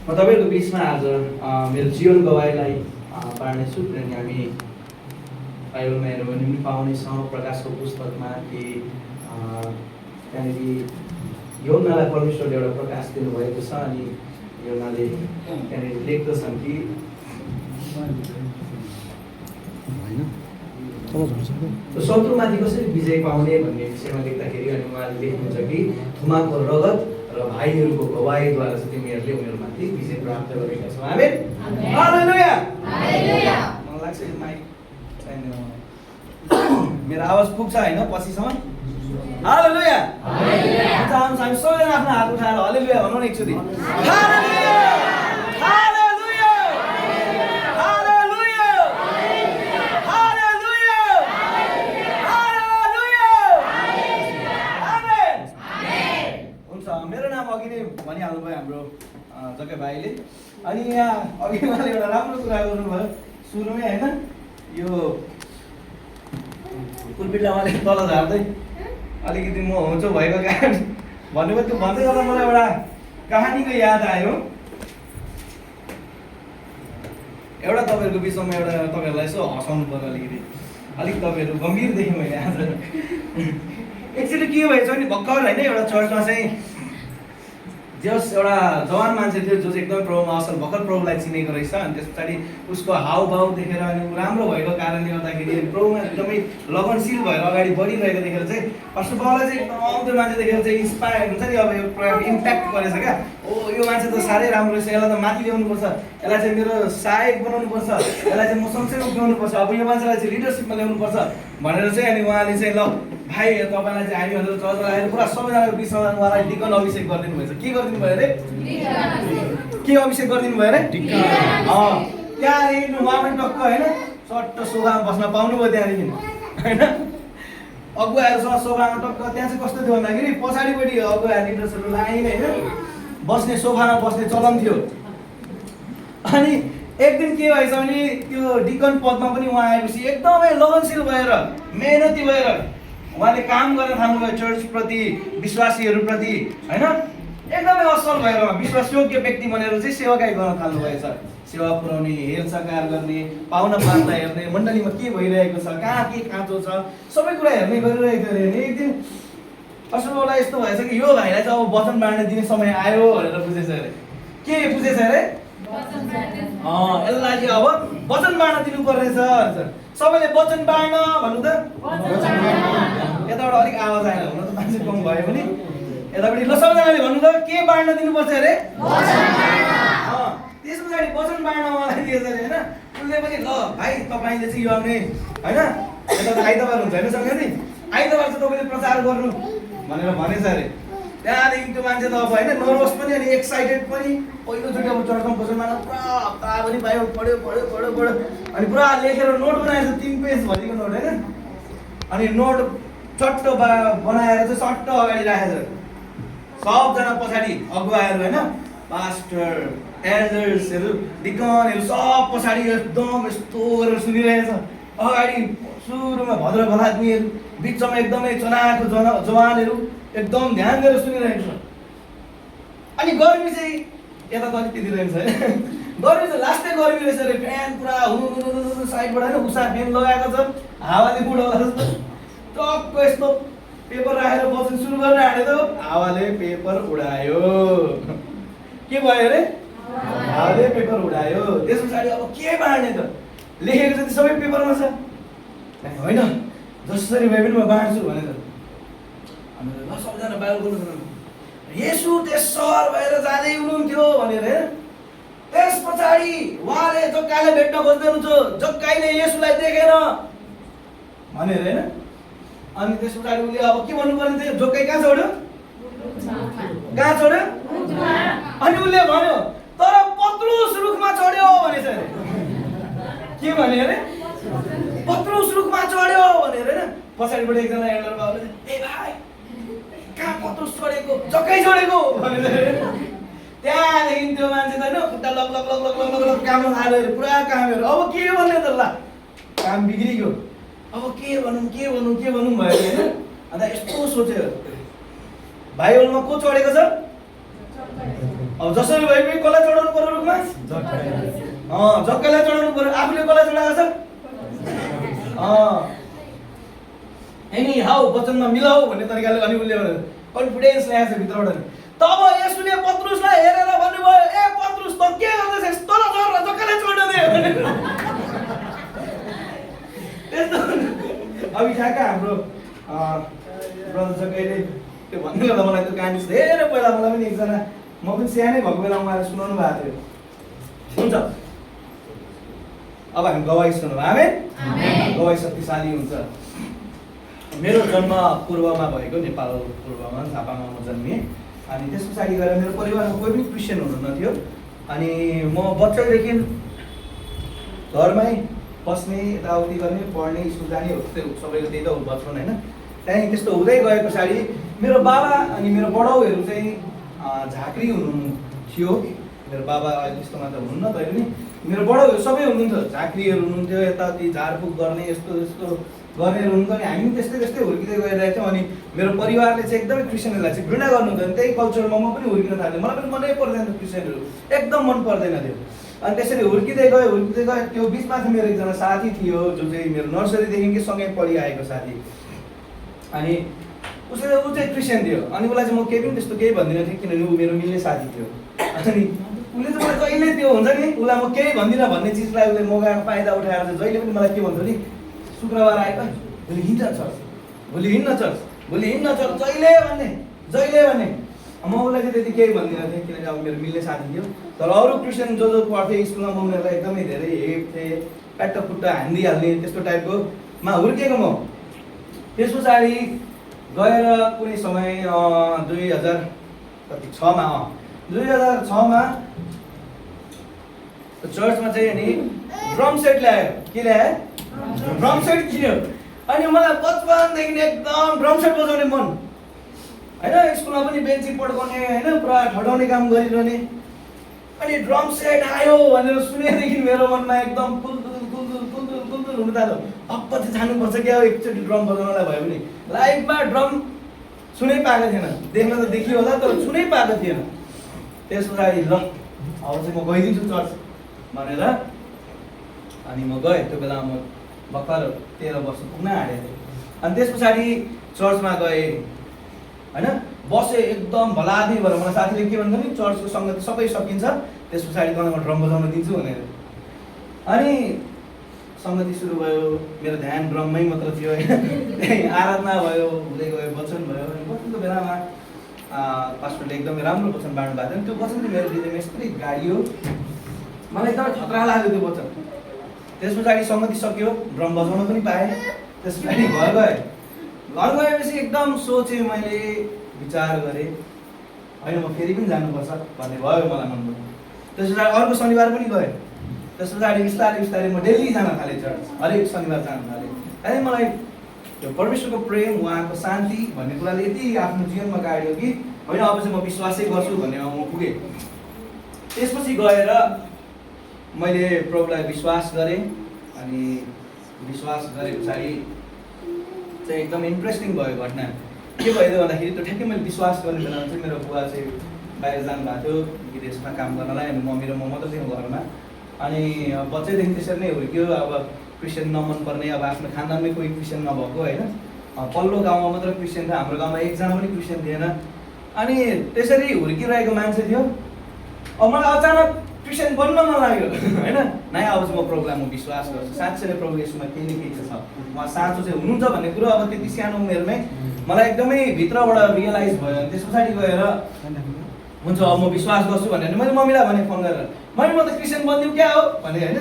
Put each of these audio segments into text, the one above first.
म तपाईँहरूको बिचमा आज मेरो जीवन गवाईलाई बाँड्नेछु किनकि हामी बाइबलमा हेऱ्यौँ भने पनि पाउनेछौँ प्रकाशको पुस्तकमा कि त्यहाँनिर योनालाई परमेश्वरले एउटा प्रकाश दिनुभएको छ अनि योनाले त्यहाँनिर लेख्दछन् कि शत्रुमाथि कसरी विजय पाउने भन्ने विषयमा लेख्दाखेरि अनि उहाँले लेख्नुहुन्छ कि थुमाको रगत र भाइहरूको गवाईद्वारा चाहिँ तिमीहरूले उनीहरूमाथि विजय प्राप्त गरेका छौ। आमेन। हालेलुया। हालेलुया। मलाई लाग्छ यो माइक चाहिँदैन। मेरो आवाज पुग्छ हैन पछिसम्म? हालेलुया। हालेलुया। हामी सबैजना आफ्नो हात उठाएर हालेलुया भनौँ न एकचोटि। हालेलुया। हालेलुया। हालेलुया। हालेलुया। हालेलुया। आमेन। आमेन। हुन्छ, मेरो नाम अघि नै भनिहाल्नु भयो हाम्रो जग्गा भाइले। अनि यहाँ अघि उहाँले एउटा राम्रो कुरा गर्नुभयो सुरुमै हैन, यो कुलपिटलाई उहाँले तल झार्दै अलिकति म होचो भएको कारण भन्नुभयो। त्यो भन्दै गर्दा मलाई एउटा कहानीको याद आयो। एउटा तपाईँहरूको बिचमा एउटा तपाईँहरूलाई यसो हँसाउनु पर्यो, अलिक तपाईँहरू गम्भीर देखेँ मैले आज। एकचोटि के भएछ भने भर्खर होइन एउटा चर्चमा चाहिँ जस एउटा जवान मान्छे थियो जो चाहिँ एकदमै प्रभुमा असल भर्खर प्रभुलाई चिनेको रहेछ। अनि त्यस पछाडि उसको हावभाव देखेर अनि ऊ राम्रो भएको कारणले गर्दाखेरि प्रभुमा एकदमै लगनशील भएर अगाडि बढिरहेको देखेर चाहिँ पास्टर बाबुलाई चाहिँ एकदम त्यो मान्छे देखेर चाहिँ इन्सपायर हुन्छ नि, अब यो इम्प्याक्ट गरेछ क्या। ओ यो मान्छे त साह्रै राम्रो रहेछ, यसलाई त माथि ल्याउनुपर्छ, यसलाई चाहिँ मेरो सहायक बनाउनुपर्छ, यसलाई चाहिँ म सँगसँगै उठाउनुपर्छ, अब यो मान्छेलाई चाहिँ लिडरसिपमा ल्याउनुपर्छ भनेर चाहिँ अनि उहाँले चाहिँ ल भाइ तपाईँलाई चाहिँ हामी भनेर चर्चमा आएर पुरा सबैजनाको बिचमा उहाँलाई डिकन अभिषेक गरिदिनु भएछ। के गरिदिनु भयो अरे? के अभिषेक गरिदिनु भयो अरे? त्यहाँदेखि उहाँ पनि टक्क होइन चट्ट सोफामा बस्न पाउनुभयो त्यहाँदेखि होइन। अगुवाहरूसँग सोफामा टक्क त्यहाँ चाहिँ कस्तो थियो भन्दाखेरि पछाडिपट्टि अगुवा लिडर्सहरू लाइन होइन बस्ने सोफामा बस्ने चलन थियो। अनि एक दिन के भएछ भने त्यो डिकन पदमा पनि उहाँ आएपछि एकदमै लगनशील भएर मेहनती भएर उहाँले काम गर्न थाल्नुभयो चर्चप्रति, विश्वासीहरूप्रति होइन। एकदमै असल भएर विश्वासयोग्य व्यक्ति बनेर चाहिँ सेवाकाई गर्न थाल्नुभएछ। सेवा पुर्याउने, हेरचाह गर्ने, पाहुना पात्ला हेर्ने, मण्डलीमा के भइरहेको छ, कहाँ के खाँचो छ, सबै कुरा हेर्ने गरिरहेको थियो अरे। एक दिन अशुभलाई यस्तो भएछ कि यो भाइलाई चाहिँ अब वचन बाँड्न दिने समय आयो भनेर बुझेछ अरे। के बुझेछ अरे? यसलाई चाहिँ अब वचन बाँड्न दिनुपर्ने छ भन्छ। सबैले वचन बाँड्न भन्नु त। यताबाट अलिक आवाज आएन, हुन त मान्छे कम भयो भने यतापट्टि ल सबैजनाले भन्नु त के बाँड्न दिनुपर्छ अरे? त्यस पछाडि वचन बाँड्न उहाँलाई दिएछ अरे होइन। उसले पनि ल भाइ तपाईँले चाहिँ यो आउने होइन, यता त आइतबार हुन्छ होइन सँगै, आइतबार चाहिँ तपाईँले प्रचार गर्नु भनेर भनेछ अरे। त्यहाँदेखि त्यो मान्छे त अब होइन नर्भस पनि अनि एक्साइटेड पनि। पहिलोचोटि अब चर्चमा बसेर मात्र पुरा हप्ता पनि पायो, पढ्यो पढ्यो पढ्यो पढ्यो अनि पुरा लेखेर नोट बनाएछ, 3 पेज भरिको नोट होइन। अनि नोट चट्ट बनाएर चाहिँ सट्ट अगाडि राखेछ। सबजना पछाडि अगुवाहरू होइन, पास्टर, एल्डर्सहरू, डिकनहरू सब पछाडि एकदम यस्तो गरेर सुनिरहेछ। अगाडि सुरुमा भद्र भलादमीहरू, बिचमा एकदमै चनाको जवानहरू एकदम ध्यान दिएर सुनिरहेको छ। अनि गर्मी चाहिँ यता त अलिक त्यति रहेछ होइन, गर्मी चाहिँ लास्टै गर्मी रहेछ अरे। फ्यान पुरा हुनु साइडबाट होइन उषा फ्यान लगाएको छ, हावाले उडाउँदा जस्तो टक्क यस्तो पेपर राखेर वचन सुरु गर्न आँट्यो त हावाले पेपर उडायो। के भयो अरे? हावाले पेपर उडायो। त्यस पछाडि अब के बाँड्ने त? लेखेको जति सबै पेपरमा छ होइन, जसरी भए पनि म बाँड्छु भनेर। ल सबजना बाइबल बोल्नु, येशू त्यस सहर भएर जाँदै हुनुहुन्थ्यो भनेर। त्यस पछाडि उहाँले जक्काले भेट्न खोज्दै हुनुहुन्छ, जक्काले येशूलाई देखेन भनेर होइन। अनि त्यस पछाडि उसले अब के भन्नु पर्ने थियो? जक्कै कहाँ छोड्यो? कहाँ छोड्यो? अनि उसले भन्यो तर पत्रुस रुखमा चढ्यो भनेछ अरे। के भने अरे? पत्रुस रुखमा चढ्यो भनेर होइन। पछाडिबाट एकजना एल्डर बाबुले ए भाइ कहाँ पत्रुस चढेको? जक्कै चढेको भनेर। त्यहाँदेखि त्यो मान्छे त होइन खुट्टा लग लग लग लग लग लग काम थाल्यो अरे, पुरा कामहरू। अब के भन्ने त? ल काम बिग्रिगयो, अब के भनौँ भयो होइन। अन्त यस्तो सोच्यो बाइबलमा को चढेको छ? अब जसरी भए पनि कसलाई चढाउनु पर्यो रुखमा? जग्गालाई चढाउनु पर्यो। आफूले कसलाई चढाएको छ? एनी हाउ वचनमा मिलाऊ भन्ने तरिकाले अनि उसले कन्फिडेन्स ल्याएको छ भित्रबाट। तब यसुले पत्रुसलाई हेरेर भन्नुभयो, ए पत्रुस त के गर्दैछस्? तल चढ र जग्गालाई चढ्न दे भनेर। त्यस्तो अघि ठ्याक्क हाम्रो ब्रदर जग्गाले त्यो भन्नु गर्दा मलाई त्यो कहानी धेरै पहिला मलाई पनि एकजना म पनि सानै भएको बेला उहाँले सुनाउनु भएको थियो। हुन्छ, अब हामी गवाई सुनौँ। आमेन। गवाई शक्तिशाली हुन्छ। मेरो जन्म पूर्वमा भएको, नेपाल पूर्वमा झापामा म जन्मिएँ। अनि त्यस पछाडि गएर मेरो परिवारमा कोही पनि क्रिस्चियन हुनुहुन्न थियो। अनि म बच्चादेखि घरमै बस्ने, यताउति गर्ने, पढ्ने, स्कुल जाने हो, त्यस्तै सबैको त्यही त हो बचपन होइन। त्यहाँदेखि त्यस्तो हुँदै गए पछाडि मेरो बाबा अनि मेरो बडाउहरू चाहिँ झाँक्री हुनुहुन्थ्यो। मेरो बाबा अहिले त्यस्तोमा त हुनुहुन्न तैले पनि मेरो बडाउहरू सबै हुनुहुन्थ्यो, झाँक्रीहरू हुनुहुन्थ्यो, यताउति झारफुक गर्ने, यस्तो यस्तो गर्नेहरू हुनुहुन्थ्यो। अनि हामी त्यस्तै त्यस्तै हुर्किँदै गइरहेको थियौँ। अनि मेरो परिवारले चाहिँ एकदमै क्रिस्चियनहरूलाई चाहिँ घृणा गर्नुहुन्थ्यो। अनि त्यही कल्चरमा म पनि हुर्किन थालेँ। मलाई पनि मनै पर्दैन थियो क्रिस्चियनहरू, एकदम मन पर्दैन थियो। अनि त्यसरी हुर्किँदै गयो। त्यो बिचमा चाहिँ मेरो एकजना साथी थियो जो चाहिँ मेरो नर्सरीदेखि सँगै पढिआएको साथी। अनि ऊ चाहिँ क्रिस्चियन थियो। अनि उसलाई चाहिँ म केही पनि त्यस्तो केही भन्दिनँ थिएँ, किनभने ऊ मेरो मिल्ने साथी थियो। अनि उसले चाहिँ मलाई कहिले त्यो हुन्छ नि, उसलाई म केही भन्दिनँ भन्ने चिजलाई उसले मौकाको फाइदा उठाएर चाहिँ जहिले पनि मलाई के भन्थ्यो नि, शुक्रबार आयो भोलि हिँड्न चर्च, भोलि हिँड्न चर्च, भोलि हिँड्न चर्च, जहिले भन्ने। म उसलाई चाहिँ त्यति केही भन्दिनँ थिएँ, किनकि अब मेरो मिल्ने साथी थियो। तर अरू क्रिस्चियन जो पढ्थे स्कुलमा म उनीहरूलाई एकदमै धेरै हेप्थेँ, प्याट्टापुट्टा हान्दिहाल्ने त्यस्तो टाइपकोमा हुर्किएको म। त्यस पछाडि गएर कुनै समय 2006मा चर्चमा चाहिँ नि ड्रम सेट ल्यायो। के ल्यायो? ड्रम सेट किन्यो। अनि मलाई बचपनदेखि एकदम ड्रम सेट बजाउने मन होइन। स्कुलमा पनि बेन्ची पड्काउने होइन, पुरा ठटाउने काम गरिरहने। अनि ड्रम सेट आयो भनेर सुनेदेखि मेरो मनमा एकदम कुलदुल हुनु थाल्यो। अब चाहिँ जानुपर्छ क्या एकचोटि ड्रम बजाउनलाई भयो भने। लाइफमा ड्रम सुनै पाएको थिएन, देख्न त देखियो होला तर सुनै पाएको थिएन। त्यस पछाडि ल अब चाहिँ म गइदिन्छु चर्च भनेर अनि म गएँ। त्यो बेला म भर्खर 13 वर्ष पुग्न आँटेको थिएँ। अनि त्यस पछाडि चर्चमा गएँ होइन, बसेँ एकदम भलादी भएर। मलाई साथीले के भन्यो नि, चर्चको सङ्गति सबै सकिन्छ, त्यस पछाडि तँलाई म ड्रम बजाउन दिन्छु भनेर। अनि सङ्गति सुरु भयो। मेरो ध्यान ड्रममै मात्र थियो होइन। त्यही आराधना भयो, हुँदै गयो, वचन भयो। अनि वचनको बेलामा पास्टरले एकदमै राम्रो वचन बाँड्नु भएको थियो। त्यो वचन चाहिँ मेरो हृदयमा यस्तै गाडियो, मलाई एकदमै खतरा लाग्यो त्यो वचन। त्यस पछाडि सङ्गति सक्यो, ड्रम बजाउन पनि पाएँ। त्यस पछाडि घर गएपछि एकदम सोचेँ, मैले विचार गरेँ होइन म फेरि पनि जानुपर्छ भन्ने भयो मलाई मनमा। त्यस पछाडि अर्को शनिबार पनि गएँ। त्यस पछाडि बिस्तारै म डेली जान थालेँ चर्च, हरेक शनिबार जान थालेँ। अनि मलाई त्यो परमेश्वरको प्रेम, उहाँको शान्ति भन्ने कुराले यति आफ्नो जीवनमा गाड्यो कि होइन अब चाहिँ म विश्वासै गर्छु भन्नेमा म पुगेँ। त्यसपछि गएर मैले प्रभुलाई विश्वास गरेँ। अनि विश्वास गरे पछाडि चाहिँ एकदम इन्ट्रेस्टिङ भयो घटना। के भयो भन्दाखेरि त्यो ठ्याक्कै मैले विश्वास गर्ने बेलामा चाहिँ मेरो बुवा चाहिँ बाहिर जानुभएको थियो विदेशमा काम गर्नलाई। अनि मम्मी र म मात्रै थियौँ घरमा। अनि बच्चैदेखि त्यसरी नै हुर्क्यो। अब क्रिस्चियन नमन पर्ने, अब आफ्नो खानदानमै कोही क्रिस्चियन नभएको होइन। पल्लो गाउँमा मात्र क्रिस्चियन थियो, हाम्रो गाउँमा एकजना पनि क्रिस्चियन थिएन। अनि त्यसरी हुर्किरहेको मान्छे थियो। अब मलाई अचानक क्रिस्चियन बन्न मन लाग्यो होइन। नै अब चाहिँ म प्रभुलाई म विश्वास गर्छु, साँच्चै नै प्रभु येशूमा केही न केही छ, उहाँ साँचो चाहिँ हुनुहुन्छ भन्ने कुरो अब त्यति सानो उमेरमै मलाई एकदमै भित्रबाट रियलाइज भयो। अनि त्यस पछाडि गएर हुन्छ अब म विश्वास गर्छु भनेर मैले मम्मीलाई भने फोन गरेर, मम्मी म त क्रिस्चियन बनिदिउँ क्या हो भने होइन।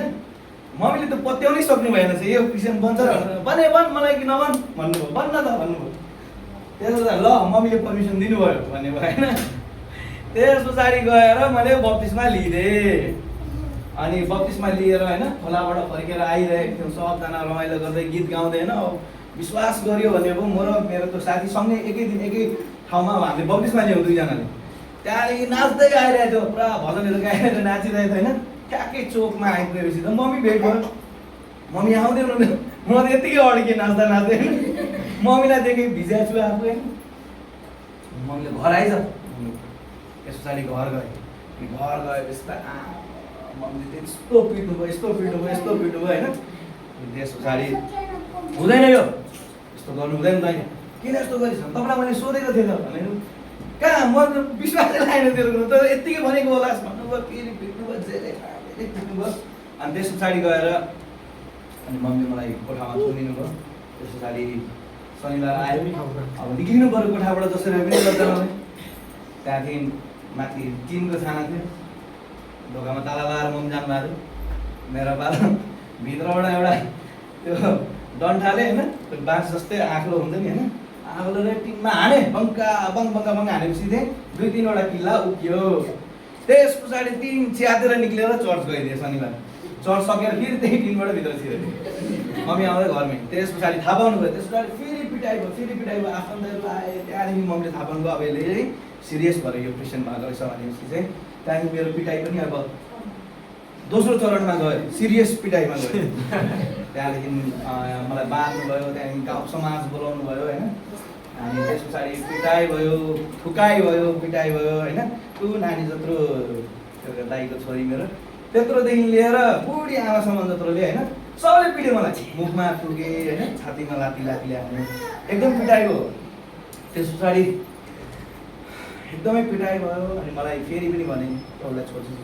मम्मीले त पत्याउनै सक्नु भएन चाहिँ यो क्रिस्चियन बन्छ भनेर भन् मलाई कि नभन् भन्नुभयो। भन्न त भन्नुभयो। त्यस पछाडि ल मम्मीले पर्मिसन दिनुभयो भन्ने भयो होइन। त्यस पछाडि गएर मैले बप्तिस्मा लिँदेँ। अनि बप्तिस्मा लिएर होइन खोलाबाट फर्केर आइरहेको थियौँ, सबजना रमाइलो गर्दै गीत गाउँदै होइन। अब विश्वास गर्यो भने पो म र मेरो त्यो साथी सँगै एकै दिन एकै ठाउँमा हामीले बप्तिस्मा ल्याउँ दुईजनाले। त्यहाँदेखि नाच्दै आइरहेको थियो, पुरा भजनहरू गाएर नाचिरहेको थियो होइन। ट्याक्कै चोकमा आइपुगेपछि त मम्मी भेट भयो। मम्मी आउँदै हुनुहुन्थ्यो, म त यत्तिकै अड्केँ नाच्दा नाच्दै होइन। मम्मीलाई देखेँ भिजाएको छु आफू होइन। मम्मीले घर आइज। त्यस पछाडि घर गएँ। घर गएपछि त मम्मीले यस्तो पिट्नुभयो होइन। त्यस पछाडि हुँदैन यो यस्तो गर्नु हुँदैन त होइन, किन यस्तो गरिस् तपाईँलाई मैले सोधेको थिएँ त भनेर। कहाँ म त विश्वासै लागेन त्यो कुरो त, यत्तिकै भनेको होला भन्नुभयो, फेरि पिट्नुभयो, जेले पिट्नुभयो। अनि त्यस पछाडि गएर अनि मम्मीले मलाई कोठामा थुनिनु भयो। त्यस पछाडि शनिबार आयो, अब निक्लिनु पऱ्यो कोठाबाट जसरी पनि गर्दैन। त्यहाँदेखि माथि टिनको छाना थियो, ढोकामा ताला लगाएर मम्मी जानुभएको थियो। मेरो पालो भित्रबाट एउटा त्यो डन्ठाले होइन, त्यो बाँस जस्तै आँख्लो हुन्छ नि होइन, आँख्लोले टिनमा हाने, बङ्का हानेपछि चाहिँ 2-3वटा किल्ला उक्यो। त्यस पछाडि 3 च्यातेर निक्लेर चर्च गइदिएँ शनिबार। चर्च सकेर फेरि त्यही टिनबाट भित्र छिरेँ मम्मी आउँदै घरमै। त्यस पछाडि थाहा पाउनुभयो, त्यस पछाडि फेरि पिटाइ भयो, आफन्तहरू आए। त्यहाँदेखि मम्मीले थाहा पाउनुभयो अब यसले सिरियस भएर यो क्रिस्चियन भएको रहेछ भनेपछि चाहिँ त्यहाँदेखि मेरो पिटाइ पनि अब दोस्रो चरणमा गयो, सिरियस पिटाइमा गयो। त्यहाँदेखि मलाई बाँध्नुभयो, त्यहाँदेखि गाउँ समाज बोलाउनु भयो होइन। अनि त्यस पछाडि पिटाइ भयो, थुकाइ भयो, पिटाइ भयो होइन। ऊ नानी जत्रो दाइको छोरी मेरो त्यत्रोदेखि लिएर बुढी आमासम्म जत्रोले होइन सबैले पिट्यो मलाई। मुखमा टुके होइन, छातीमा लाती हाल्ने, एकदम पिटाइ हो। त्यस पछाडि एकदमै पिटाइ भयो। अनि मलाई फेरि पनि भने तँलाई छोड्दिनँ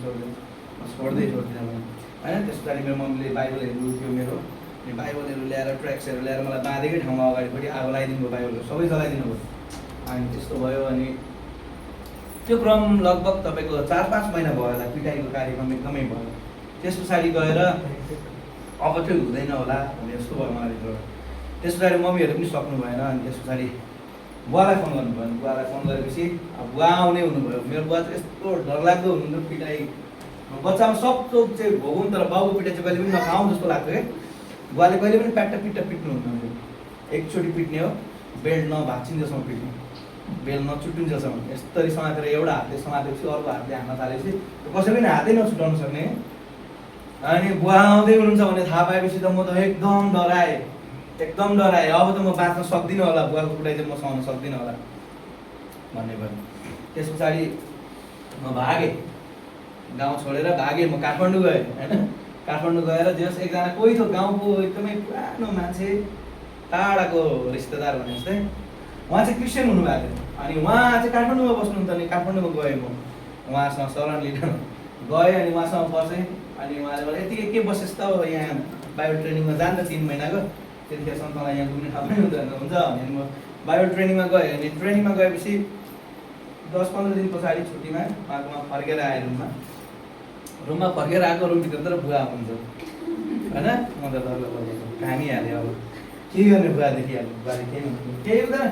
होइन। त्यस पछाडि मेरो मम्मीले बाइबलहरू लुक्यो मेरो, अनि बाइबलहरू ल्याएर ट्र्याक्सहरू ल्याएर मलाई बाँधेकै ठाउँमा अगाडिपट्टि आगो लगाइदिनु भयो, बाइबलहरू सबै जलाइदिनु भयो। अनि त्यस्तो भयो। अनि त्यो क्रम लगभग तपाईँको 4-5 महिना भयो होला, पिटाइको कार्यक्रम एकदमै भयो। त्यस पछाडि गएर अब चाहिँ हुँदैन होला भन्ने जस्तो भयो मलाई भित्रबाट। त्यस पछाडि मम्मीहरू पनि सक्नु भएन। अनि त्यस पछाडि बुवालाई फोन गर्नुभयो। बुवालाई फोन गरेपछि अब बुवा आउने हुनुभयो। मेरो बुवा चाहिँ यस्तो डरलाग्दो हुनुहुन्थ्यो, पिटाइ बच्चामा सब चोक चाहिँ भोगौँ तर बाउको पिटाइ चाहिँ कहिले पनि नखाउँ जस्तो लाग्थ्यो क्या। बुवाले कहिले पनि पिट्टा पिट्नुहुन्थ्यो। एकचोटि पिट्ने हो, बेल्ट नभाँचिन्जेलसम्म पिट्ने, बेल्ट नचुट्टिन्जेलसम्म यस्तरी समातेर एउटा हातले समातेपछि अर्को हातले हान्न थालेपछि कसै पनि हातै नछुटाउनु सक्ने। अनि बुवा आउँदै हुनुहुन्छ भने थाहा पाएपछि त म त एकदम डराएँ। अब त म बाँच्न सक्दिनँ होला, बुवाको कुटाइ चाहिँ म सहन सक्दिनँ होला भन्ने भयो। त्यस पछाडि म भागेँ, गाउँ छोडेर भागेँ, म काठमाडौँ गएँ होइन। काठमाडौँ गएर जस एकजना कोही थियो गाउँको एकदमै पुरानो मान्छे, टाढाको रिश्तेदार भने जस्तै, उहाँ चाहिँ क्रिस्चियन हुनुभएको थियो। अनि उहाँ चाहिँ काठमाडौँमा बस्नुहुन्छ। अनि काठमाडौँमा गएँ म उहाँसँग शरण लिन गएँ। अनि उहाँसँग बसेँ। अनि उहाँले मलाई यतिकै के बसेस् त यहाँ बाइबल ट्रेनिङमा जान्छ 3 महिनाको, त्यतिखेरसम्म तँलाई यहाँ घुम्ने ठाउँ पनि हुन्छ भने म बाइबल ट्रेनिङमा गएँ। अनि ट्रेनिङमा गएपछि 10-15 दिन पछाडि छुट्टीमा उहाँकोमा फर्केर आएँ रुममा फर्केर आएको रुमभित्र तर बुवा हुन्छ होइन। म त डरले बसेको कामिहालेँ। अब के गर्ने, बुवा देखिहाल्यो, बुवाले केही हुँदैन,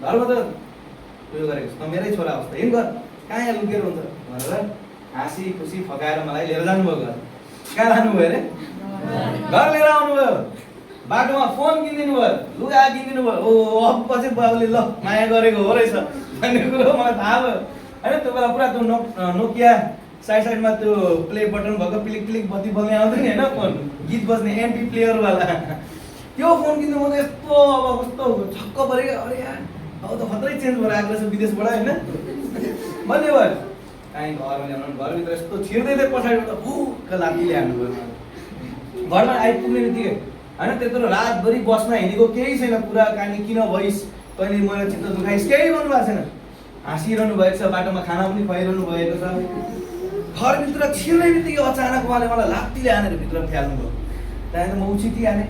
घरमा त उयो गरेको छ, त मेरै छोरा होस् त, हिँड घर, कहाँ यहाँ लुकेर हुन्छ भनेर हाँसी खुसी फकाएर मलाई लिएर जानुभयो घर। कहाँ लानुभयो अरे? घर लिएर आउनुभयो। बाटोमा फोन किनिदिनु भयो, लुगा किनिदिनु भयो। अब पछि बाबुले ल माया गरेको हो रहेछ भन्ने कुरो मलाई थाहा भयो होइन। त्यो बेला पुरा त्यो नोकिया साइडमा त्यो प्ले बटन भएको पिलिक बत्ती बल्ने आउँथ्यो नि होइन, फोन गीत बज्ने MP प्लेयरवाला, त्यो फोन किन्नु म त यस्तो अब कस्तो छक्क परेको। अरे यार अब त खत्रै चेन्ज भएर आएको रहेछ विदेशबाट होइन भन्ने भयो। काहीँ घरमा ल्याउनु, घरभित्र यस्तो छिर्दै थियो पछाडिबाट भुक्क लात्तीले हान्नुभयो। घरमा आइपुग्ने बित्तिकै होइन त्यत्रो रातभरि बसमा हिँडेको केही छैन, कुराकानी किन भइस्, कहिले मलाई चित्त दुखाइस्, केही भन्नुभएको छैन। हाँसिरहनु भएको छ, बाटोमा खाना पनि खुवाइरहनु भएको छ। घरभित्र छिर्ने बित्तिकै अचानक उहाँले मलाई लात्तीले हानेर भित्र फ्याल्नुभयो। त्यहाँदेखि म उछिटिहालेँ।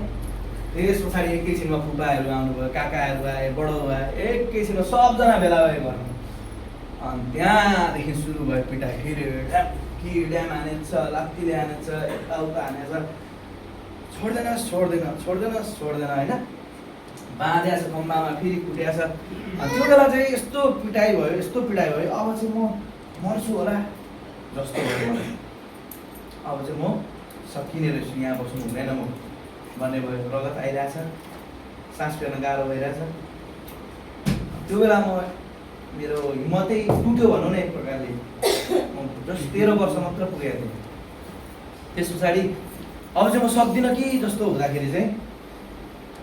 त्यस पछाडि एकैछिनमा फुपाहरू आउनुभयो, काकाहरू आए, बडो आए, एकैछिनमा सबजना भेला भए घरमा। अनि त्यहाँदेखि सुरु भयो पिटाइ। फेरि ड्याम हानेछ, लात्तीले हानेछ, यताउता हानेछ, छोड्दैन होइन। बाँधेको छ खम्बामा, फेरि कुट्या छ। त्यो बेला चाहिँ यस्तो पिटाइ भयो, अब चाहिँ म मर्छु होला जस्तो भयो मलाई। अब चाहिँ म सकिने रहेछु, यहाँ बस्नु हुँदैन म भन्ने भयो। रगत आइरहेछ, सास फेर्न गाह्रो भइरहेछ। त्यो बेला मेरो हिम्मतै टुट्यो भनौँ न एक प्रकारले। म जस्ट 13 वर्ष मात्र पुगेको थिएँ। त्यस पछाडि अब चाहिँ म सक्दिनँ कि जस्तो हुँदाखेरि चाहिँ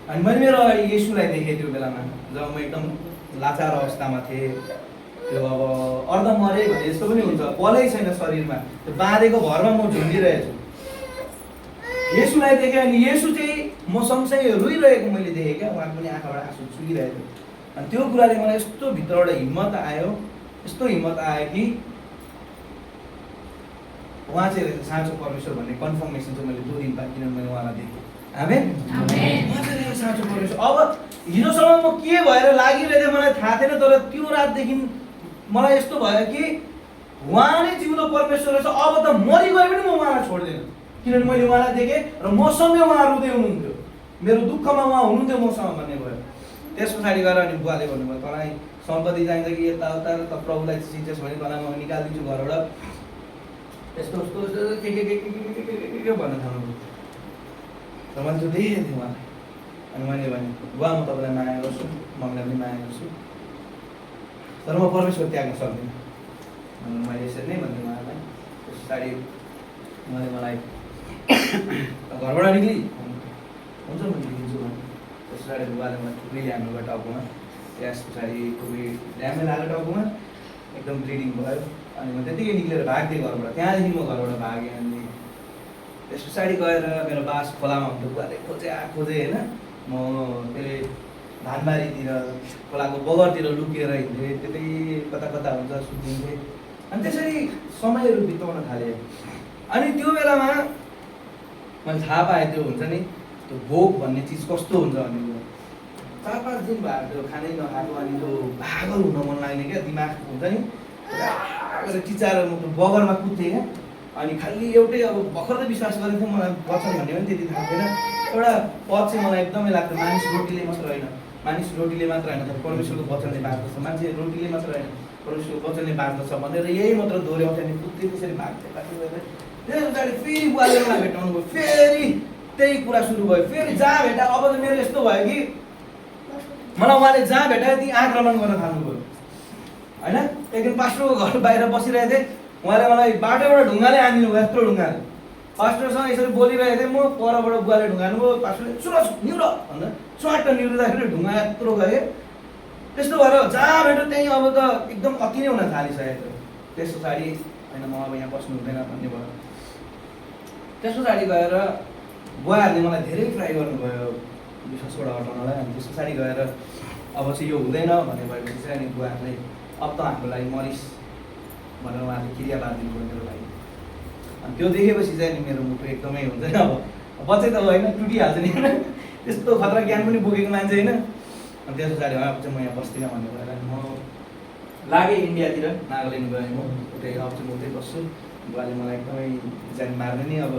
अनि मैले मेरो अगाडि येशूलाई देखेँ। त्यो बेलामा जब म एकदम लाचार अवस्थामा थिएँ, त्यो अब अर्ध मरे भने यस्तो पनि हुन्छ, बलै छैन शरीरमा, त्यो बाँधेको भरमा म झुन्डिरहेको छु। येशूलाई देखेँ अनि येशू चाहिँ म सँगसँगै रोइरहेको मैले देखेँ क्या, उहाँको पनि आँखाबाट आँसु चुहिरहेको थियो। अनि त्यो कुराले मलाई यस्तो भित्रबाट हिम्मत आयो, यस्तो हिम्मत आयो कि उहाँ चाहिँ साँचो परमेश्वर भन्ने कन्फर्मेसन चाहिँ मैले 2 दिन बाद किनभने मैले उहाँलाई देखेँ। आमेन। उहाँ चाहिँ साँचो परमेश्वर। अब हिजोसम्म म के भएर लागिरहेको थिएँ मलाई थाहा थिएन, तर त्यो रातदेखि मलाई यस्तो भयो कि उहाँ नै जिउँदो परमेश्वर रहेछ। अब त मरिगए पनि म उहाँलाई छोड्दिनँ, किनभने मैले उहाँलाई देखेँ र मसँगै उहाँ रुँदै हुनुहुन्थ्यो, मेरो दुःखमा उहाँ हुनुहुन्थ्यो मसँग भन्ने भयो। त्यस पछाडि गएर अनि बुवाले भन्नुभयो तँलाई सम्पत्ति चाहिन्छ कि यताउता, त प्रभुलाई चिन्छस् भने तँलाई म निकालिदिन्छु घरबाट, यस्तो उस्तो के भन्न थाल्नुभयो। र मैले त्यो देखेको थिएँ उहाँलाई। अनि मैले भने बुवा म तपाईँलाई माया गर्छु, मम्मीलाई पनि माया गर्छु, तर म परमेश्वर त्याग्न सक्दिनँ। अनि मैले यसरी नै भने उहाँलाई। त्यस पछाडि उहाँले मलाई घरबाट निक्ली हुन्छ म निक्लिन्छु भने। त्यस पछाडि बुवाले मलाई थुप्रै ल्याउनुभयो टाउकोमा। त्यस पछाडि थुप्रै ल्यामै लाग्यो टाउकोमा, एकदम ब्लिडिङ भयो। अनि म त्यतिकै निक्लेर भाग्थेँ घरबाट। त्यहाँदेखि म घरबाट भागेँ। अनि त्यस पछाडि गएर मेरो बास खोलामा हुन्थ्यो, बुवाले खोजे होइन, म त्यसले धानबारीतिर खोलाको बगरतिर लुकेर हिँड्थेँ, त्यतै कता कता हुन्छ सुत्दिन्थेँ। अनि त्यसरी समयहरू बिताउन थालेँ। अनि त्यो बेलामा मैले थाहा पाएँ त्यो हुन्छ नि त्यो भोक भन्ने चिज कस्तो हुन्छ भन्ने कुरो। 4-5 दिन भयो त्यो खानै नखाएको, अनि त्यो पागल हुन मन लाग्ने क्या, दिमाग हुन्छ नि चिचाएर म त्यो बगरमा कुद्थेँ क्या। अनि खालि एउटै अब भर्खरै विश्वास गरेको थिएँ, मलाई वचन भन्ने पनि त्यति थाहा थिएन। एउटा पद चाहिँ मलाई एकदमै लाग्थ्यो, मानिस रोटीले मात्र होइन, मानिस रोटीले मात्र होइन तर परमेश्वरको वचनले बाँच्दछ, मान्छे रोटीले मात्र होइन परमेश्वरको वचनले बाँच्दछ भनेर यही मात्र दोहोऱ्याउँथेँ। अनि कुद्दै त्यसरी भाग्दै त्यस पछाडि फेरि बुवाले मलाई भेटाउनु भयो, फेरि त्यही कुरा सुरु भयो। फेरि जहाँ भेटा, अब त मेरो यस्तो भयो कि मलाई उहाँले जहाँ भेटायो त्यही आक्रमण गर्न थाल्नुभयो होइन। एकदिन पास्टरको घर बाहिर बसिरहेको थिएँ, उहाँले मलाई बाटोबाट ढुङ्गाले हानिदिनु भयो, यत्रो ढुङ्गाले। पास्टरसँग यसरी बोलिरहेको थिएँ म, परबाट बुवाले ढुङ्गानु भयो, पास्टरले सुरज निउर भन्दा स्वाट निउरिँदाखेरि ढुङ्गा यत्रो गयो। त्यस्तो भएर जहाँ भेट्यो त्यहीँ अब त एकदम अति नै हुन थालिसकेको थियो। त्यस पछाडि होइन म अब यहाँ बस्नु हुँदैन भन्ने भयो। त्यस पछाडि गएर बुवाहरूले मलाई धेरै ट्राई गर्नुभयो विश्वासबाट हटाउनलाई। अनि त्यस पछाडि गएर अब चाहिँ यो हुँदैन भन्ने भएपछि चाहिँ अनि बुवाहरूले अब त हाम्रो लागि मरिस भनेर उहाँहरूले क्रिया बाँधिदिनु भयो मेरो लागि। अनि त्यो देखेपछि चाहिँ नि मेरो मुटु एकदमै हुन्छ नि, अब बच्चै त होइन टुटिहाल्छ नि होइन, त्यस्तो खतरा ज्ञान पनि बोकेको मान्छे होइन। अनि त्यस पछाडि अब चाहिँ म यहाँ बस्दिनँ भन्ने भएर म लागेँ इन्डियातिर, नागाल्यान्ड गएँ म। उतै अब चाहिँ म उतै बस्छु, बुवाले मलाई एकदमै जान मार्ने नि अब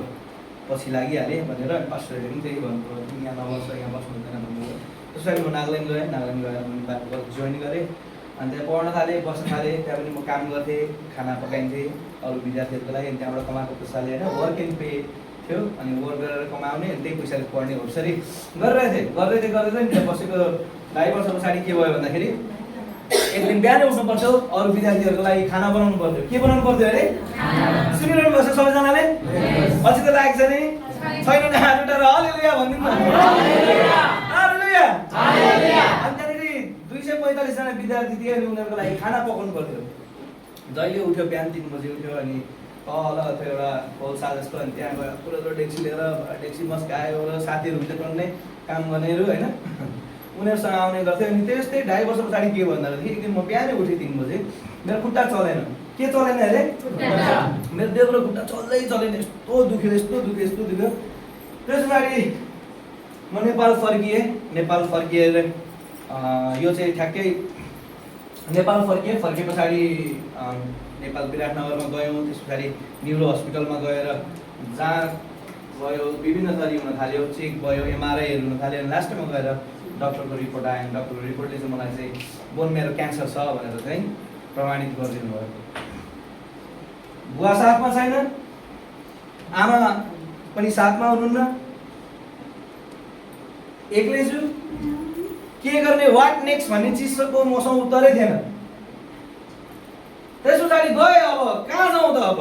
पछि लागिहालेँ भनेर। अनि पास्टरहरूले पनि त्यही भन्नुभयो तिमी यहाँ नबस्छ, यहाँ बस्नु हुँदैन भन्नुभयो। त्यस पछाडि म नागाल्यान्ड गएँ, नागाल्यान्ड गएर मैले बाबा जोइन गरेँ। अनि त्यहाँ पढ्न थालेँ, बस्न थालेँ। त्यहाँ पनि म काम गर्थेँ, खाना पकाइन्थेँ अरू विद्यार्थीहरूको लागि। अनि त्यहाँबाट कमाएको पैसाले होइन वर्क एन्ड पे थियो, अनि वर्क गरेर कमाउने, अनि त्यही पैसाले पढ्ने हो यसरी गर्दै थिएँ। त्यहाँ बसेको 2.5 वर्ष पछाडि के भयो भन्दाखेरि एक दिन बिहानै उठ्नु पर्थ्यो, अरू विद्यार्थीहरूको लागि खाना बनाउनु पर्थ्यो। के बनाउनु पर्थ्यो अरे? सुनिरहनु भएको छ सबैजनाले? अझै त लागेको छ नि? छैन नि? हात उठाएर हालेलुया भनिदिनु न। हालेलुया। अनि त्यहाँनिर 245 जना विद्यार्थी थिए, अनि उनीहरूको लागि खाना पकाउनु पर्थ्यो। जहिले उठ्यो बिहान 3 बजे उठ्यो, अनि तल थियो एउटा खोल्सा जस्तो, अनि त्यहाँ गयो पुरो डेक्ची लिएर डेक्ची मस्कायो र साथीहरू भित्र टन्ने काम गर्नेहरू होइन उनीहरूसँग आउने गर्थ्यो। अनि त्यस्तै 2.5 वर्ष पछाडि के भन्दाखेरि एक दिन म बिहानै उठेँ 3 बजे, मेरो खुट्टा चलेन। के चलेन अरे? मेरो देब्रो खुट्टा चल्दैन, यस्तो दुख्यो। त्यस पछाडि म नेपाल फर्किएर यो चाहिँ ठ्याक्कै नेपाल फर्के पछाडि नेपाल विराटनगरमा गयौँ। त्यस पछाडि न्युरो हस्पिटलमा गएर जहाँ भयो विभिन्न थरी हुन थाल्यो, चेक भयो, एमआरआईहरू हुन थाल्यो। अनि लास्टमा गएर डक्टरको रिपोर्ट आयो। डक्टरको रिपोर्टले चाहिँ मलाई चाहिँ बोन मेरो क्यान्सर छ भनेर चाहिँ प्रमाणित गरिदिनु भयो। बुवा साथमा छैन, आमा पनि साथमा हुनुहुन्न, एक्लै छु। के गर्ने, वाट नेक्स्ट भन्ने चिजको मसँग उत्तरै थिएन। त्यस पछाडि गएँ, अब कहाँ जाउँ त? अब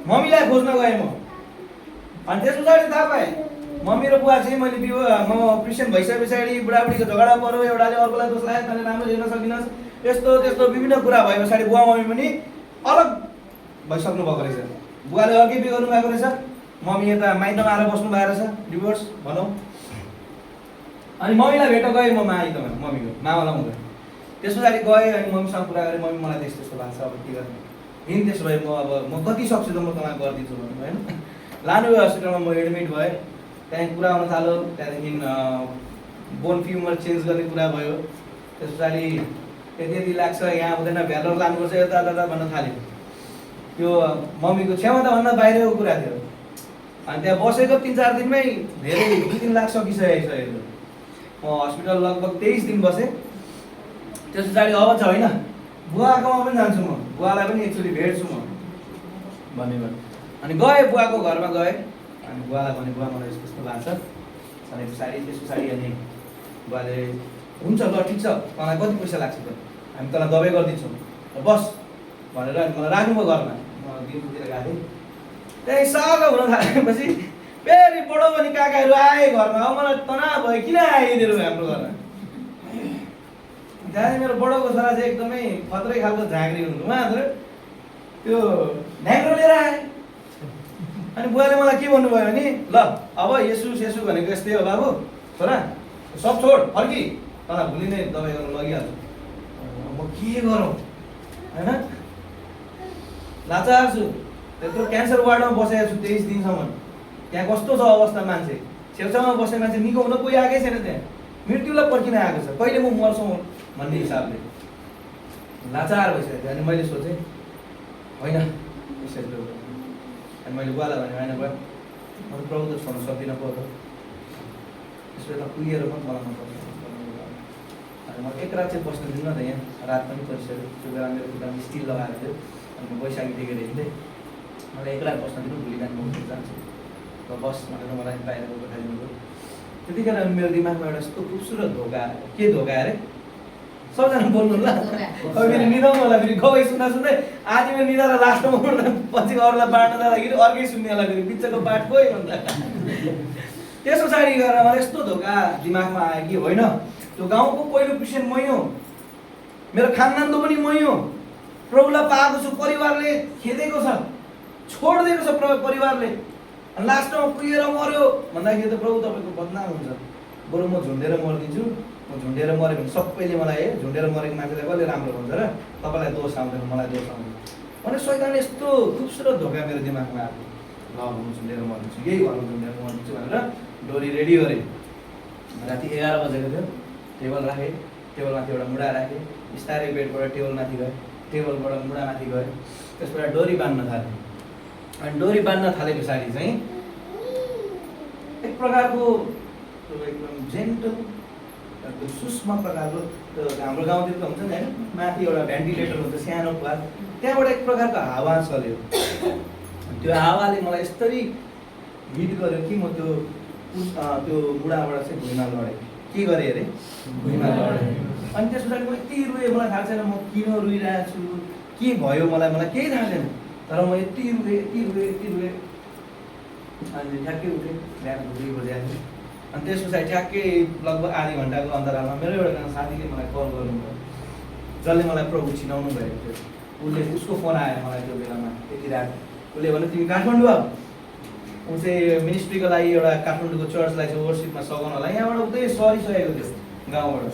मम्मीलाई खोज्न गएँ म। अनि त्यस पछाडि थाहा पाएँ मम्मी र बुवा चाहिँ मैले म क्रिस्चियन भइसके पछाडि बुढाबुढीको झगडा पऱ्यो, एउटाले अर्कोलाई दोष लाग्यो, तैँले राम्रो हेर्न सकिनस्, यस्तो त्यस्तो विभिन्न कुरा भए पछाडि बुवा मम्मी पनि अलग भइसक्नु भएको रहेछ। बुवाले अर्कै बिहे गर्नु भएको रहेछ, मम्मी यता माइतमा आएर बस्नु भएको रहेछ, डिभोर्स भनौँ। अनि मम्मीलाई भेट्न गएँ म माइतमा, मम्मीको मामालाई म गएँ। त्यस पछाडि गएँ अनि मम्मीसँग कुरा गरेँ, मम्मी मलाई त्यस्तो त्यस्तो लाग्छ, अब के गर्ने। हिँड त्यसो भए म कति सक्छु त म तपाईँलाई गरिदिन्छु भन्नु होइन। लानुभयो हस्पिटलमा, म एडमिट भएँ। त्यहाँदेखि कुरा आउन थाल्यो, त्यहाँदेखि बोन फ्युमर चेन्ज गर्ने कुरा भयो। त्यस पछाडि यति यति लाग्छ, यहाँ हुँदैन, भ्यालोर लानुपर्छ, यता यता भन्न थाल्यो। त्यो मम्मीको क्षमताभन्दा बाहिरको कुरा थियो। अनि त्यहाँ बसेको 3-4 दिनमै धेरै 2-3 लाख सकिसकेको। म हस्पिटल लगभग 23 दिन बसेँ। त्यस पछाडि अब छ होइन, बुवाकोमा पनि जान्छु म, बुवालाई पनि एक्चुअली भेट्छु म भनेर। अनि गएँ बुवाको घरमा गएँ। अनि बुवालाई भने बुवा मलाई यस्तो यस्तो लाग्छ अनि पछाडि त्यस पछाडि अनि बुवाले हुन्छ ल ठिक छ, मलाई कति पैसा लाग्छ त, हामी तँलाई दबाई गरिदिन्छौँ, बस भनेर अनि मलाई राख्नुभयो घरमा। म दिनतिर गएको थिएँ। त्यही सग हुन थालेपछि फेरि बडो पनि काकाहरू आए घरमा। अब मलाई तनाव भयो, किन आए यिनीहरू हाम्रो घरमा। त्यहाँदेखि मेरो बडोको छोरा चाहिँ एकदमै खत्रै खालको झाँक्री हुनु, उहाँहरू त्यो ढ्याङ्ग्रो लिएर आए। अनि बुवाले मलाई के भन्नुभयो भने ल अब यसु सेसु भनेको यस्तै हो बाबु, छोरा सब छोड, फर्की, तँलाई भोलि नै दबाई गर्नु लगिहाल्छु। म के गरौँ होइन, लाचार छु। त्यत्रो क्यान्सर वार्डमा बसेको छु 23 दिनसम्म। त्यहाँ कस्तो छ अवस्था, मान्छे छेउछाउमा बस्ने मान्छे निको हुन कोही आएकै छैन, त्यहाँ मृत्युलाई पर्खिन आएको छ, कहिले म मर्छौँ भन्ने हिसाबले लाचार भइसकेको थियो। अनि मैले सोचेँ होइन यसरी, अनि मैले बुवालाई भने होइन बुवा, म प्रभु त छोड्न सक्दिनँ पो त, त्यस बेला पुगेर पनि मलाई मनपर्छ। अनि म एक रात चाहिँ बस्न दिन्न त, यहाँ रात पनि परिसक्यो। त्यो बेला मेरो खुट्टामा स्टिल लगाएको थियो। अनि म बैशाखी टेकेर हिँड्थेँ, मलाई एक रात बस्न दिनु, भोलि बिहान म उठेर जान्छु र बस भनेर मलाई बाहिरको पठाइदिनुभयो। त्यतिखेर मेरो दिमागमा एउटा यस्तो खुबसुरत धोका, के धोका अरे, सबजना बोल्नु ल, फेरि निदाउनु होला, फेरि गवाई सुन्दा सुन्दै आधी मेरो निदा र लास्टमा उठ्दा पछि अरूलाई बाँड्न जाँदाखेरि अर्कै सुन्ने होला, फेरि बिचको बाट कोही भन्दा। त्यस पछाडि गएर मलाई यस्तो धोका दिमागमा आयो कि होइन, त्यो गाउँको पहिलो क्रिस्चियन मै हो, मेरो खानदानको पनि मै हो, प्रभुलाई पाएको छु, परिवारले खेदेको छ, छोडिदिएको छ परिवारले, लास्टमा पुगेर मर्यो भन्दाखेरि त प्रभु तपाईँको बदनाम हुन्छ। बरु म झुन्डेर मरिदिन्छु, म झुन्डेर मऱ्यो भने सबैले मलाई झुन्डेर मरेको मान्छेलाई कसले राम्रो भन्छ र, तपाईँलाई दोष आउँदैन, मलाई दोष आउँदैन भने शैतानले यस्तो खुबसुरत धोका मेरो दिमागमा आएको। ल म झुन्डेर मरिदिन्छु, यही घरमा झुन्डेर मरिदिन्छु भनेर डोरी रेडी गरेँ। राति 11 बजेको थियो। टेबल राखेँ, टेबलमाथि एउटा मुढा राखेँ, बिस्तारै बेडबाट टेबलमाथि गएँ, टेबलबाट मुढामाथि गएँ। त्यसबाट डोरी बाँध्न थालेँ। अनि डोरी बाँध्न थाले पछाडि चाहिँ एक प्रकारको एकदम जेन्टल, एकदम सूक्ष्म प्रकारको, त्यो हाम्रो गाउँतिर त हुन्छ नि होइन, माथि एउटा भेन्टिलेटर हुन्छ सानो पात, त्यहाँबाट एक प्रकारको हावा चल्यो। त्यो हावाले मलाई यस्तरी हिट गर्यो कि म त्यो मुढाबाट चाहिँ भुइँमा लडेँ। के गरेँ अरे, भुइँमा लडेँ। अनि त्यस पछाडि म यति रोएँ, मलाई थाहा छैन म किन रोइरहेको छु, के भयो मलाई केही थाहा छैन, तर म यति रोएँ। अनि ठ्याक्कै उठेँ, बिहान 2 बजे आएको। अनि त्यस पछाडि ठ्याक्कै लगभग आधी घन्टाको अन्तरालमा मेरो एउटा साथीले मलाई कल गर्नुभयो, जसले मलाई प्रभु चिनाउनु भएको थियो। उसको फोन आयो मलाई त्यो बेलामा, यति रात। उसले भन्यो तिमी काठमाडौँ आऊ, ऊ चाहिँ मिनिस्ट्रीको लागि एउटा काठमाडौँको चर्चलाई चाहिँ वर्सिपमा सघाउन होला, यहाँबाट उतै सरिसकेको थियो गाउँबाट।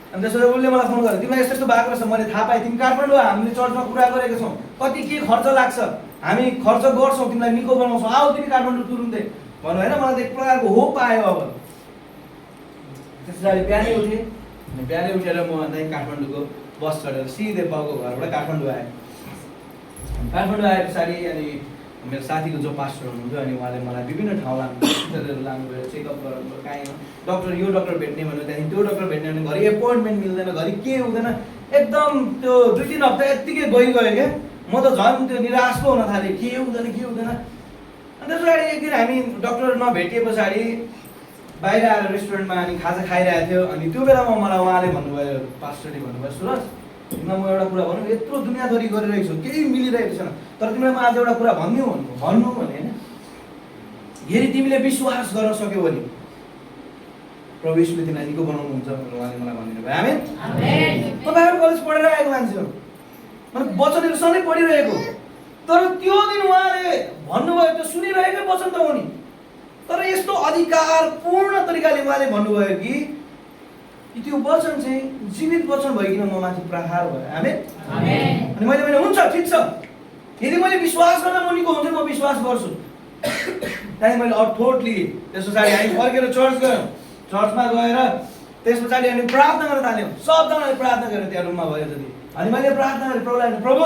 अनि त्यसपछि उसले मलाई फोन गर्यो, तिमीलाई यस्तो यस्तो भएको रहेछ, मैले थाहा पाएँ, तिमी काठमाडौँ हामीले चर्चमा कुरा गरेको छौँ, कति के खर्च लाग्छ, हामी खर्च गर्छौँ, तिमीलाई निको बनाउँछौँ, आऊ तिमी काठमाडौँ तुरुन्तै भन्नु होइन। मलाई त एक प्रकारको होप आयो। अब त्यस पछाडि बिहानै उठेँ, अनि बिहानै उठेर म त्यहीँ काठमाडौँको बस चढेर सिधै बाउको घरबाट काठमाडौँ आएँ। काठमाडौँ आए पछाडि अनि मेरो साथीको जो पास्टर हुनुहुन्थ्यो, अनि उहाँले मलाई विभिन्न ठाउँ लानुभयो, चेकअप गराउनुभयो, काहीँ डक्टर यो डक्टर भेट्ने भन्यो, त्यहाँदेखि त्यो डक्टर भेट्ने भने घरि एपोइन्टमेन्ट मिल्दैन, घरि के हुँदैन, एकदम त्यो 2-3 हप्ता यत्तिकै गयो क्या। म त झन् त्यो निराश पो हुन थालेँ, के हुँदैन। अनि त्यस पछाडि एक दिन हामी डक्टर नभेटिए पछाडि बाहिर आएर रेस्टुरेन्टमा अनि खाजा खाइरहेको थियो। अनि त्यो बेलामा मलाई उहाँले भन्नुभयो, पास्टरले भन्नुभयो, सुरज तिमीलाई म एउटा कुरा भनौँ, यत्रो दुनियाँथरी गरिरहेको छु, केही मिलिरहेको छैन, तर तिमीलाई म आज एउटा कुरा भन्नु भने होइन, यदि तिमीले विश्वास गर्न सक्यौ भने प्रभु यीशुले तिमीलाई निको बनाउनुहुन्छ भनेर उहाँले मलाई भनिदिनु भयो। आमेन। तपाईँहरू कलेज पढेर आएको मान्छे हो, मतलब वचनहरू सधैँ पढिरहेको, तर त्यो दिन उहाँले भन्नुभयो त्यो सुनिरहेकै वचन त हो नि, तर यस्तो अधिकारपूर्ण तरिकाले उहाँले भन्नुभयो कि त्यो वचन चाहिँ जीवित वचन भइकन म माथि प्रहार भयो। आमेन। अनि मैले भने हुन्छ ठिक छ, यदि मैले विश्वास गर्दा म निको हुन्छ म विश्वास गर्छु। त्यहाँदेखि मैले अर्थोट लिएँ। त्यस पछाडि हामी फर्केर चर्च गयौँ। चर्चमा गएर त्यस पछाडि हामी प्रार्थना गर्न थाल्यौँ। सबजनाले प्रार्थना गरेर त्यहाँ रुममा भयो जति। अनि मैले प्रार्थना गरेँ प्रभुलाई, प्रभु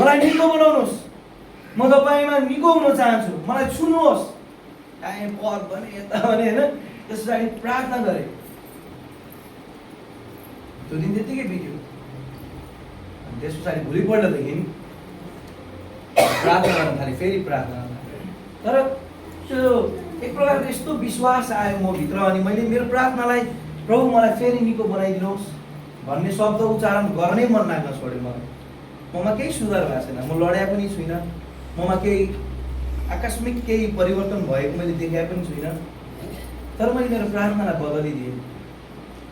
मलाई निको बनाउनुहोस्, म तपाईँमा निको हुन चाहन्छु, मलाई छुनुहोस्। काहीँ पद भने यता भने होइन, त्यस पछाडि प्रार्थना गरेँ। त्यो दिन त्यत्तिकै बित्यो। अनि त्यस पछाडि भोलिपल्टदेखि प्रार्थना गर्न थालेँ, फेरि प्रार्थना गर्न थालेँ। तर त्यो एक प्रकारको यस्तो विश्वास आयो म भित्र, अनि मैले मेरो प्रार्थनालाई प्रभु मलाई फेरि निको बनाइदिनुहोस् भन्ने शब्द उच्चारण गर्नै मन लाग्न छोड्यो मलाई। ममा केही सुधार भएको छैन, म लड्या पनि छुइनँ, ममा केही आकस्मिक केही परिवर्तन भएको मैले देखाए पनि छुइनँ, तर मैले मेरो प्रार्थनालाई बदलिदिएँ।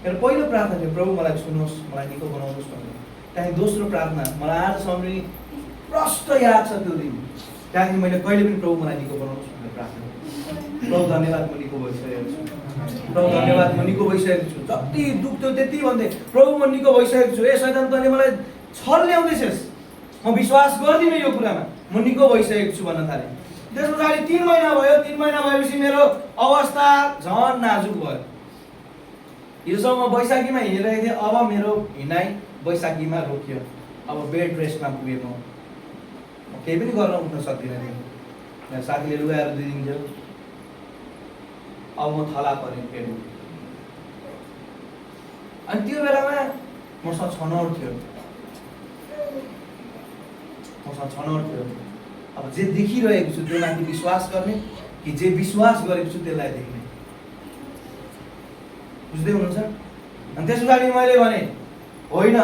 मेरो पहिलो प्रार्थना थियो प्रभु मलाई छुनुहोस्, मलाई निको बनाउनुहोस् भनेर। त्यहाँदेखि दोस्रो प्रार्थना मलाई आजसम्म पनि प्रष्ट याद छ त्यो दिन। त्यहाँदेखि मैले कहिले पनि प्रभु मलाई निको बनाउनुहोस् भनेर प्रार्थना गरेँ। प्रभु धन्यवाद म निको भइसकेको छु, प्रभु धन्यवाद म निको भइसकेको छु। जति दुख थियो त्यति भन्दै प्रभु म निको भइसकेको छु। ए शैतान तैँले मलाई छल ल्याउँदैछस्, म विश्वास गर्दिनँ यो कुरामा, म निको भइसकेको छु भन्न थालेँ। त्यस पछाडि 3 महिना भयो। 3 महिना भएपछि मेरो अवस्था झन् नाजुक भयो। योसम्म म बैशाखीमा हिँडिरहेको थिएँ, अब मेरो हिँडाइ बैशाखीमा रोकियो। अब बेड रेस्टमा पुगेँ म केही पनि गर्न उठ्न सक्दिनँ थिएँ। मेरो साथीले लुगाहरू दिइदिन्थ्यो, अब म थला परेँ फेरि। अनि त्यो बेलामा मसँग छनौट थियो, अब जे देखिरहेको छु त्यो माथि विश्वास गर्ने कि जे विश्वास गरेको छु त्यसलाई देख्ने। बुझ्दै हुनुहुन्छ? अनि त्यस पछाडि मैले भने होइन,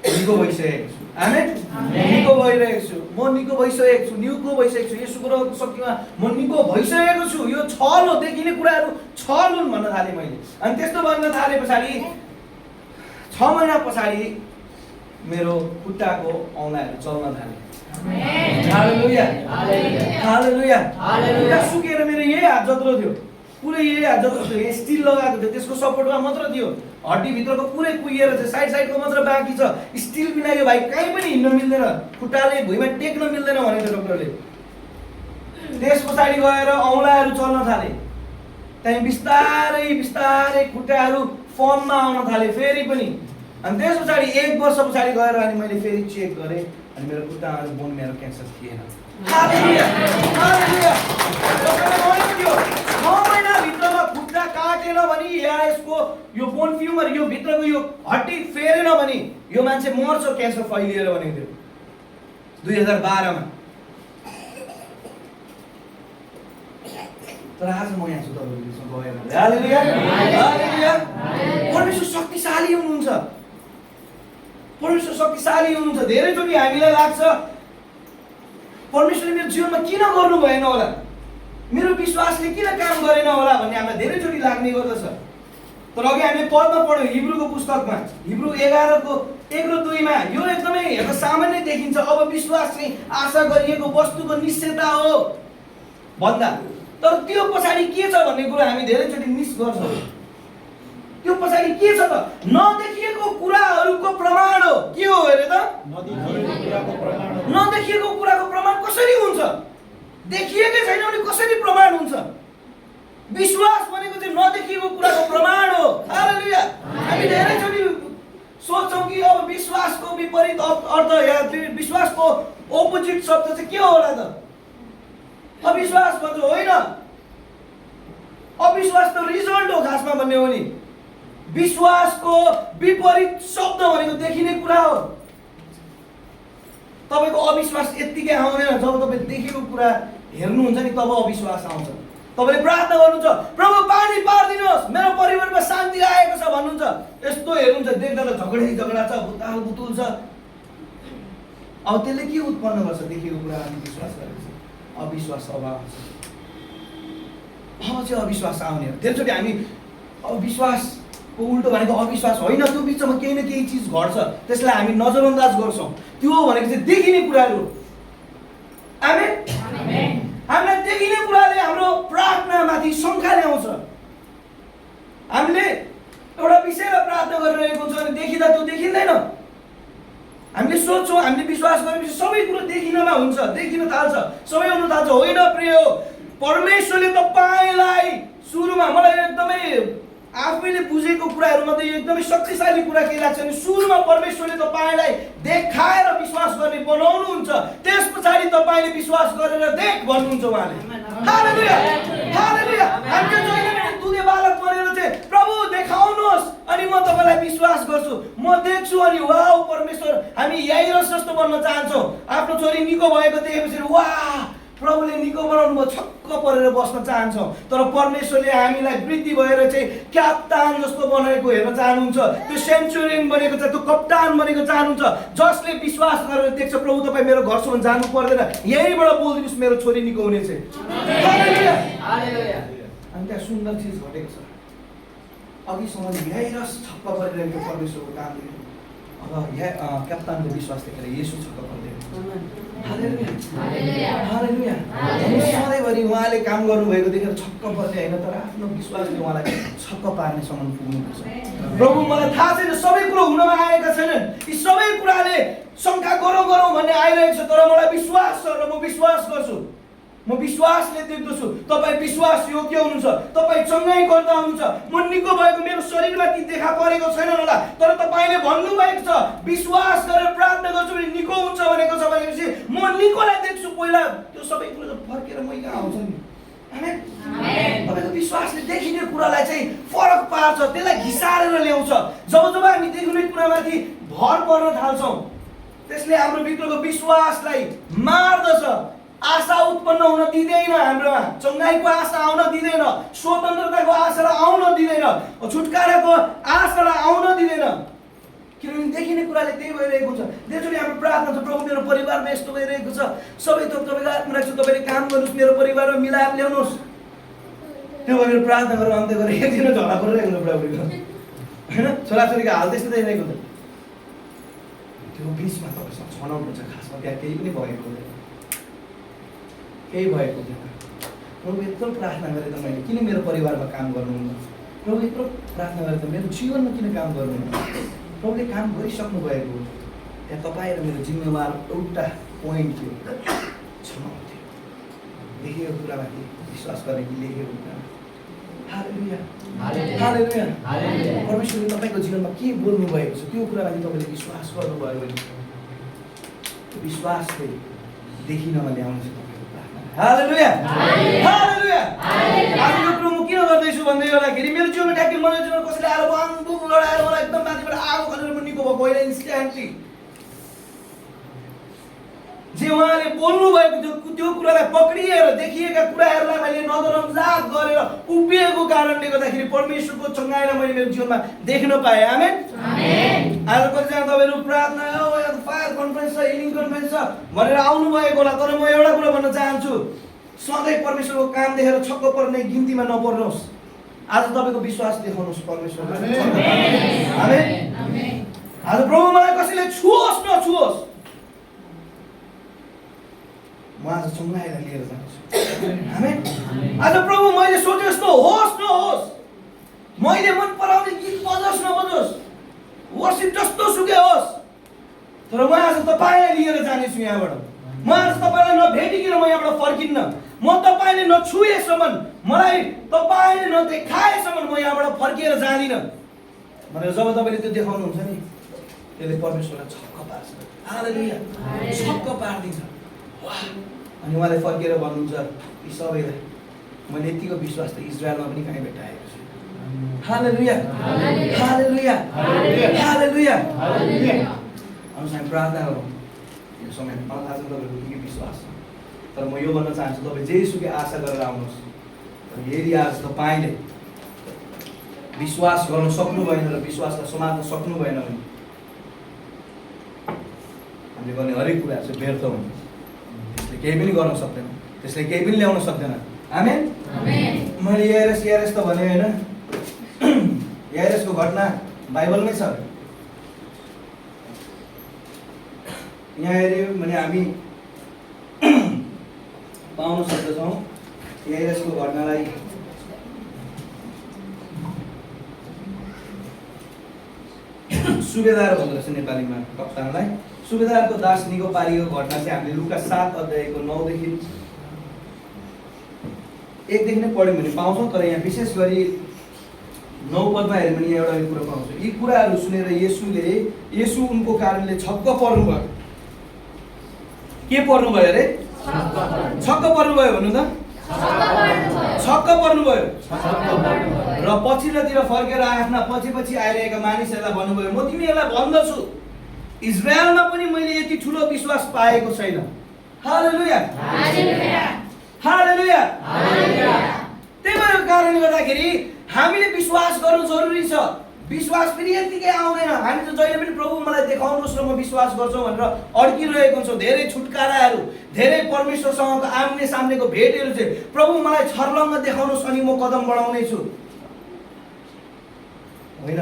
निको भइसकेको छु। आमेन। निको भइरहेको छु, म निको भइसकेको छु, निको भइसकेको छु। यसुको शक्तिमा म निको भइसकेको छु। यो छल हो, देखिने कुराहरू छल हुन् भन्न थालेँ मैले। अनि त्यस्तो भन्न थाले पछाडि 6 महिना पछाडि मेरो खुट्टाको औँलाहरू चल्न थाले। हालेलुया, हालेलुया, हालेलुया। सुकेर मेरो यही हात जत्रो थियो, पुरै यही हात जत्रो थियो। स्टिल लगाएको थियो, त्यसको सपोर्टमा मात्र थियो। हड्डी भित्रको पुरै कुहिएर छ, साइडको मात्र बाँकी छ। स्टिल बिना यो भाइ कहीँ पनि हिँड्न मिल्दैन, खुट्टाले भुइँमा टेक्न मिल्दैन भनेको डक्टरले। त्यस पछाडि गएर औँलाहरू चल्न थाले। त्यहाँदेखि बिस्तारै बिस्तारै खुट्टाहरू फर्ममा आउन थाले फेरि पनि। अनि त्यस पछाडि 1 वर्ष पछाडि गएर अनि मैले फेरि चेक गरेँ, अनि मेरो खुट्टामा बोन मेरो क्यान्सर थिएन। हालेलुया, हालेलुया। डक्टरले 6 महिनाभित्रमा खुट्टा काटेन भने या यसको यो बोन ट्युमर, यो भित्रको यो हड्डी फेरेन भने यो मान्छे मर्छ क्यान्सर फैलिएर भनेको थियो 2012 मा। तर आज म यहाँ छु तपाईँहरूसँग गएर। हालेलुया, हालेलुया। परमेश्वर शक्तिशाली हुनुहुन्छ, परमेश्वर शक्तिशाली हुनुहुन्छ। धेरैचोटि हामीलाई लाग्छ परमेश्वरले मेरो जीवनमा किन गर्नु भएन होला, मेरो विश्वासले किन काम गरेन होला भन्ने हामीलाई धेरैचोटि लाग्ने गर्दछ। तर अघि हामीले पदमा पढ्यौँ हिब्रूको पुस्तकमा, हिब्रू 11को 1 र 2 मा यो एकदमै हेर्दा सामान्य देखिन्छ। अब विश्वास चाहिँ आशा गरिएको वस्तुको निश्चयता हो भन्दा, तर त्यो पछाडि के छ भन्ने कुरा हामी धेरैचोटि मिस गर्छौँ। त्यो पछाडि के छ त? नदेखिएको कुराहरूको प्रमाण हो। के हो हेरे त? नदेखिएको कुराको प्रमाण कसरी हुन्छ? देखिएकै छैन भने कसरी प्रमाण हुन्छ? विश्वास भनेको चाहिँ नदेखिएको कुराको प्रमाण हो। हालेलुया। हामी धेरैचोटि सोच्छौँ कि अब विश्वासको विपरीत अर्थ या विश्वासको अपोजिट शब्द चाहिँ के होला त? अविश्वास भन्छ। होइन, अविश्वास त रिजल्ट हो खासमा भन्ने हो नि। विश्वासको विपरीत शब्द भनेको देखिने कुरा हो। तपाईको अविश्वास यत्तिकै आउँदैन, जब तपाईँ देखेको कुरा हेर्नुहुन्छ नि तब अविश्वास आउँछ। तपाईँले प्रार्थना गर्नुहुन्छ, प्रभु पानी पारिदिनुहोस्, मेरो परिवारमा शान्ति आएको छ भन्नुहुन्छ, यस्तो हेर्नुहुन्छ देख्दा त झगडा छ, भुताल बुतुल छ। अब त्यसले के उत्पन्न गर्छ? देखेको कुरा हामी विश्वास गरेपछि अविश्वास अभाव छ। अब चाहिँ अविश्वास आउने हो। त्यसैले हामी अविश्वासको उल्टो भनेको अविश्वास होइन, त्यो बिचमा केही न केही चिज घट्छ, त्यसलाई हामी नजरअन्दाज गर्छौँ। त्यो भनेको चाहिँ देखिने कुराहरू। आमेन। हामीलाई देखिने कुराले हाम्रो प्रार्थनामाथि शङ्का ल्याउँछ। हामीले एउटा विषयलाई प्रार्थना गरिरहेको हुन्छ भने देखिँदा त्यो देखिँदैन। हामीले सोच्छौँ, हामीले विश्वास गरेपछि सबै कुरो देखिनमा हुन्छ, देखिन थाल्छ, सबै हुन थाल्छ। होइन प्रिय, परमेश्वरले तपाईँलाई सुरुमा, मलाई एकदमै आफैले बुझेको कुराहरू मध्ये एकदमै शक्तिशाली कुरा के लाग्छ भने सुरुमा परमेश्वरले तपाईँलाई देखाएर विश्वास गर्ने बनाउनुहुन्छ, त्यस पछाडि तपाईँले विश्वास गरेर देख भन्नुहुन्छ उहाँले। हालेलुया, हालेलुया। हामीले जहिले दुधे बालक बनेर चाहिँ प्रभु देखाउनुहोस् अनि म तपाईँलाई विश्वास गर्छु, म देख्छु, अनि वाउ परमेश्वर हामी याइरस जस्तो बन्न चाहन्छौँ। आफ्नो छोरी निको भएको देखेपछि वाह प्रभुले निको बनाउनु भयो, छक्क परेर बस्न चाहन्छौँ। तर परमेश्वरले हामीलाई वृद्धि भएर चाहिँ क्याप्टान जस्तो बनाएको हेर्न चाहनुहुन्छ, त्यो सेन्चुरियन बनेको छ, त्यो कप्तान बनेको चाहनुहुन्छ, जसले विश्वास गरेर देख्छ प्रभु तपाईँ मेरो घरसम्म जानु पर्दैन, यहीँबाट बोलिदिनुहोस् मेरो छोरी निको हुनेछ। हालेलुया, हालेलुया। अनि त्यहाँ सुन्दर चिज घटेको छ। अघिसम्म यहीँरस छक्क परिरहेको परमेश्वरको काम देख्यो, अब यहाँ क्याप्टानको विश्वास देखेर येशू छक्क परिरहेको। हालेलुया, हालेलुया। सधैँभरि उहाँले काम गर्नुभएको देखेर छक्क पर्ने होइन, तर आफ्नो विश्वासले उहाँलाई छक्क पार्नेसम्म पुग्नुपर्छ। प्रभु मलाई थाहा छैन, सबै कुरो हुनमा आएका छैनन्, यी सबै कुराले शङ्का गरौँ गरौँ भन्ने आइरहेको छ, तर मलाई विश्वास छ र म विश्वास गर्छु, म विश्वासले देख्दछु तपाईँ विश्वास योग्य हुनुहुन्छ, तपाईँ चङ्गाइ गर्दा हुनुहुन्छ। म निको भएको मेरो शरीरमा ती देखा परेको छैन होला, तर तपाईँले भन्नुभएको छ विश्वास गरेर प्रार्थना गर्छु भने निको हुन्छ भनेको छ भनेपछि म निकोलाई देख्छु। पहिला त्यो सबै कुरो फर्केर म यहाँ आउँछ नि। आमेन। तपाईँको विश्वासले देखिने कुरालाई चाहिँ फरक पार्छ, त्यसलाई घिसारेर ल्याउँछ। जब जब हामी देखिने कुरामाथि भर पर्न थाल्छौँ, त्यसले हाम्रो भित्रको विश्वासलाई मार्दछ, आशा उत्पन्न हुन दिँदैन, हाम्रोमा चङ्गाइको आशा आउन दिँदैन, स्वतन्त्रताको आशालाई आउन दिँदैन, छुटकाराको आशालाई आउन दिँदैन, किनभने देखिने कुराले त्यही भइरहेको हुन्छ। त्यसैले हाम्रो प्रार्थना छ प्रभु मेरो परिवारमा यस्तो भइरहेको छ, सबै थोक तपाईँको आत्मा राख्छु, तपाईँले काम गर्नुहोस्, मेरो परिवारमा मिलाप ल्याउनुहोस्, त्यो भनेर प्रार्थना गरेर अन्त्य गरेर एकदिन झगडा परिरहेको हुन्छ बुढाबुढीको, होइन छोराछोरीको हाल त्यस्तो देखिरहेको हुन्छ। त्यो बिचमा तपाईँसँग छनौट हुन्छ, खासमा त्यहाँ केही पनि भएको हुँदैन, केही भएको थिएन। प्रभु यत्रो प्रार्थना गरेँ त मैले, किन मेरो परिवारमा काम गर्नुहुन्न? प्रभु यत्रो प्रार्थना गरेँ त मेरो जीवनमा किन काम गर्नुहुन्न? प्रभुले काम गरिसक्नु भएको हो। त्यहाँ तपाईँ र मेरो जिम्मेवार एउटा पोइन्ट थियो, छनौट थियो, लेखेको कुरामाथि विश्वास गर्ने कि लेखेको कुरा। हालेलुया, हालेलुया। परमेश्वरले तपाईँको जीवनमा के बोल्नु भएको छ त्यो कुरामाथि तपाईँले विश्वास गर्नुभयो भने त्यो विश्वासले देखिनमा ल्याउनु छ। हालेलुया, हालेलुया। आज यो कुरो म किन गर्दैछु भन्दै गर्दाखेरि मेरो जीवनमा ट्याक्कै मेरो जीवनमा कसैले आएर बाङबुङ लडाएर मलाई एकदम माथिबाट आगो खनेर म निको भएको होइन, इन्स्ट्यान्टली जे उहाँले बोल्नु भएको त्यो कुरालाई पक्रिएर देखिएका कुराहरूलाई मैले नजरअन्दाज गरेर उभिएको कारणले गर्दाखेरि परमेश्वरको चङ्गाइलाई मैले मेरो जीवनमा देख्न पाएँ। आमेन। आज कतिजना तपाईँहरू प्रार्थना फायर कन्फरेन्स छ, हिलिङ कन्फरेन्स छ भनेर आउनुभएको होला, तर म एउटा कुरा भन्न चाहन्छु, सधैँ परमेश्वरको काम देखेर छक्क पर्ने गिन्तीमा नपर्नुहोस्। आज तपाईँको विश्वास देखाउनुहोस् परमेश्वरले। आमेन। आज प्रभु मलाई कसैले छुओस् नछुओस्, म आज चङ्गाइलाई लिएर जान्छु। आमेन। आज प्रभु मैले सोचे जस्तो होस् नहोस्, मैले मन पराउने गीत बजोस् नबजोस्, वर्शिप जस्तो सुकै होस्, तर म आज तपाईँलाई लिएर जानेछु यहाँबाट। म आज तपाईँलाई नभेटिकन म यहाँबाट फर्किन्न, म तपाईँले नछुएसम्म, मलाई तपाईँले नदेखाएसम्म म यहाँबाट फर्किएर जाँदिनँ भनेर जब तपाईँले त्यो देखाउनुहुन्छ नि, त्यसले परमेश्वरलाई छक्क पार्छ। हालेलुया, छक्क पार्दिन्छ। अनि उहाँले फर्केर भन्नुहुन्छ यी सबैलाई मैले यतिको विश्वास त इजरायलमा पनि कहीँ भेटाएको छु। हालेलुया, हालेलुया, हालेलुया। हामी प्रार्थना गरौँ यो समय। मलाई थाहा छ तपाईँहरूको के विश्वास छ, तर म यो भन्न चाहन्छु तपाईँ जेसुकै आशा गरेर आउनुहोस्, तर यदि आज तपाईँले विश्वास गर्न सक्नु भएन र विश्वासलाई समात्न सक्नु भएन भने हामीले गर्ने हरेक कुरा चाहिँ व्यर्थ हुन्छ, त्यसले केही पनि गर्न सक्दैन, त्यसले केही पनि ल्याउन सक्दैन। आमेन। मैले याइरस त भने होइन, याइरसको घटना बाइबलमै छ। यहाँ हेऱ्यो भने हामी पाउन सक्दछौँ याइरसको घटनालाई। सुबेदार भन्दो रहेछ नेपालीमा कप्तानलाई। सुबेदारको दास निको पारिएको घटना चाहिँ हामीले लुका 7 अध्यायको 9 देखि 1 देखि नै पढ्यौँ भने पाउँछौँ। तर यहाँ विशेष गरी 9 पदमा हेऱ्यो भने एउटा कुरा पाउँछौँ। यी कुराहरू सुनेर येशू उनको कारणले छक्क पर्नुभयो। के पर्नुभयो अरे? छक्क पर्नुभयो भन्नु त। छक्क पर्नुभयो र पछिल्लोतिर फर्केर आफ्ना पछि आइरहेका मानिसहरूलाई भन्नुभयो, म तिमीहरूलाई भन्दछु इजरायलमा पनि मैले यति ठुलो विश्वास पाएको छैन। हालेलुया, हालेलुया। त्यही भएको कारणले गर्दाखेरि हामीले विश्वास गर्नु जरुरी छ। विश्वास फेरि यतिकै आउँदैन। हामी त जहिले पनि प्रभु मलाई देखाउनुहोस् र म विश्वास गर्छु भनेर अड्किरहेको छौँ। धेरै छुटकाराहरू, धेरै परमेश्वरसँगको आम्ने सामनेको भेटहरू चाहिँ प्रभु मलाई छर्लङ्ग देखाउनुहोस् अनि म कदम बढाउने छु। होइन,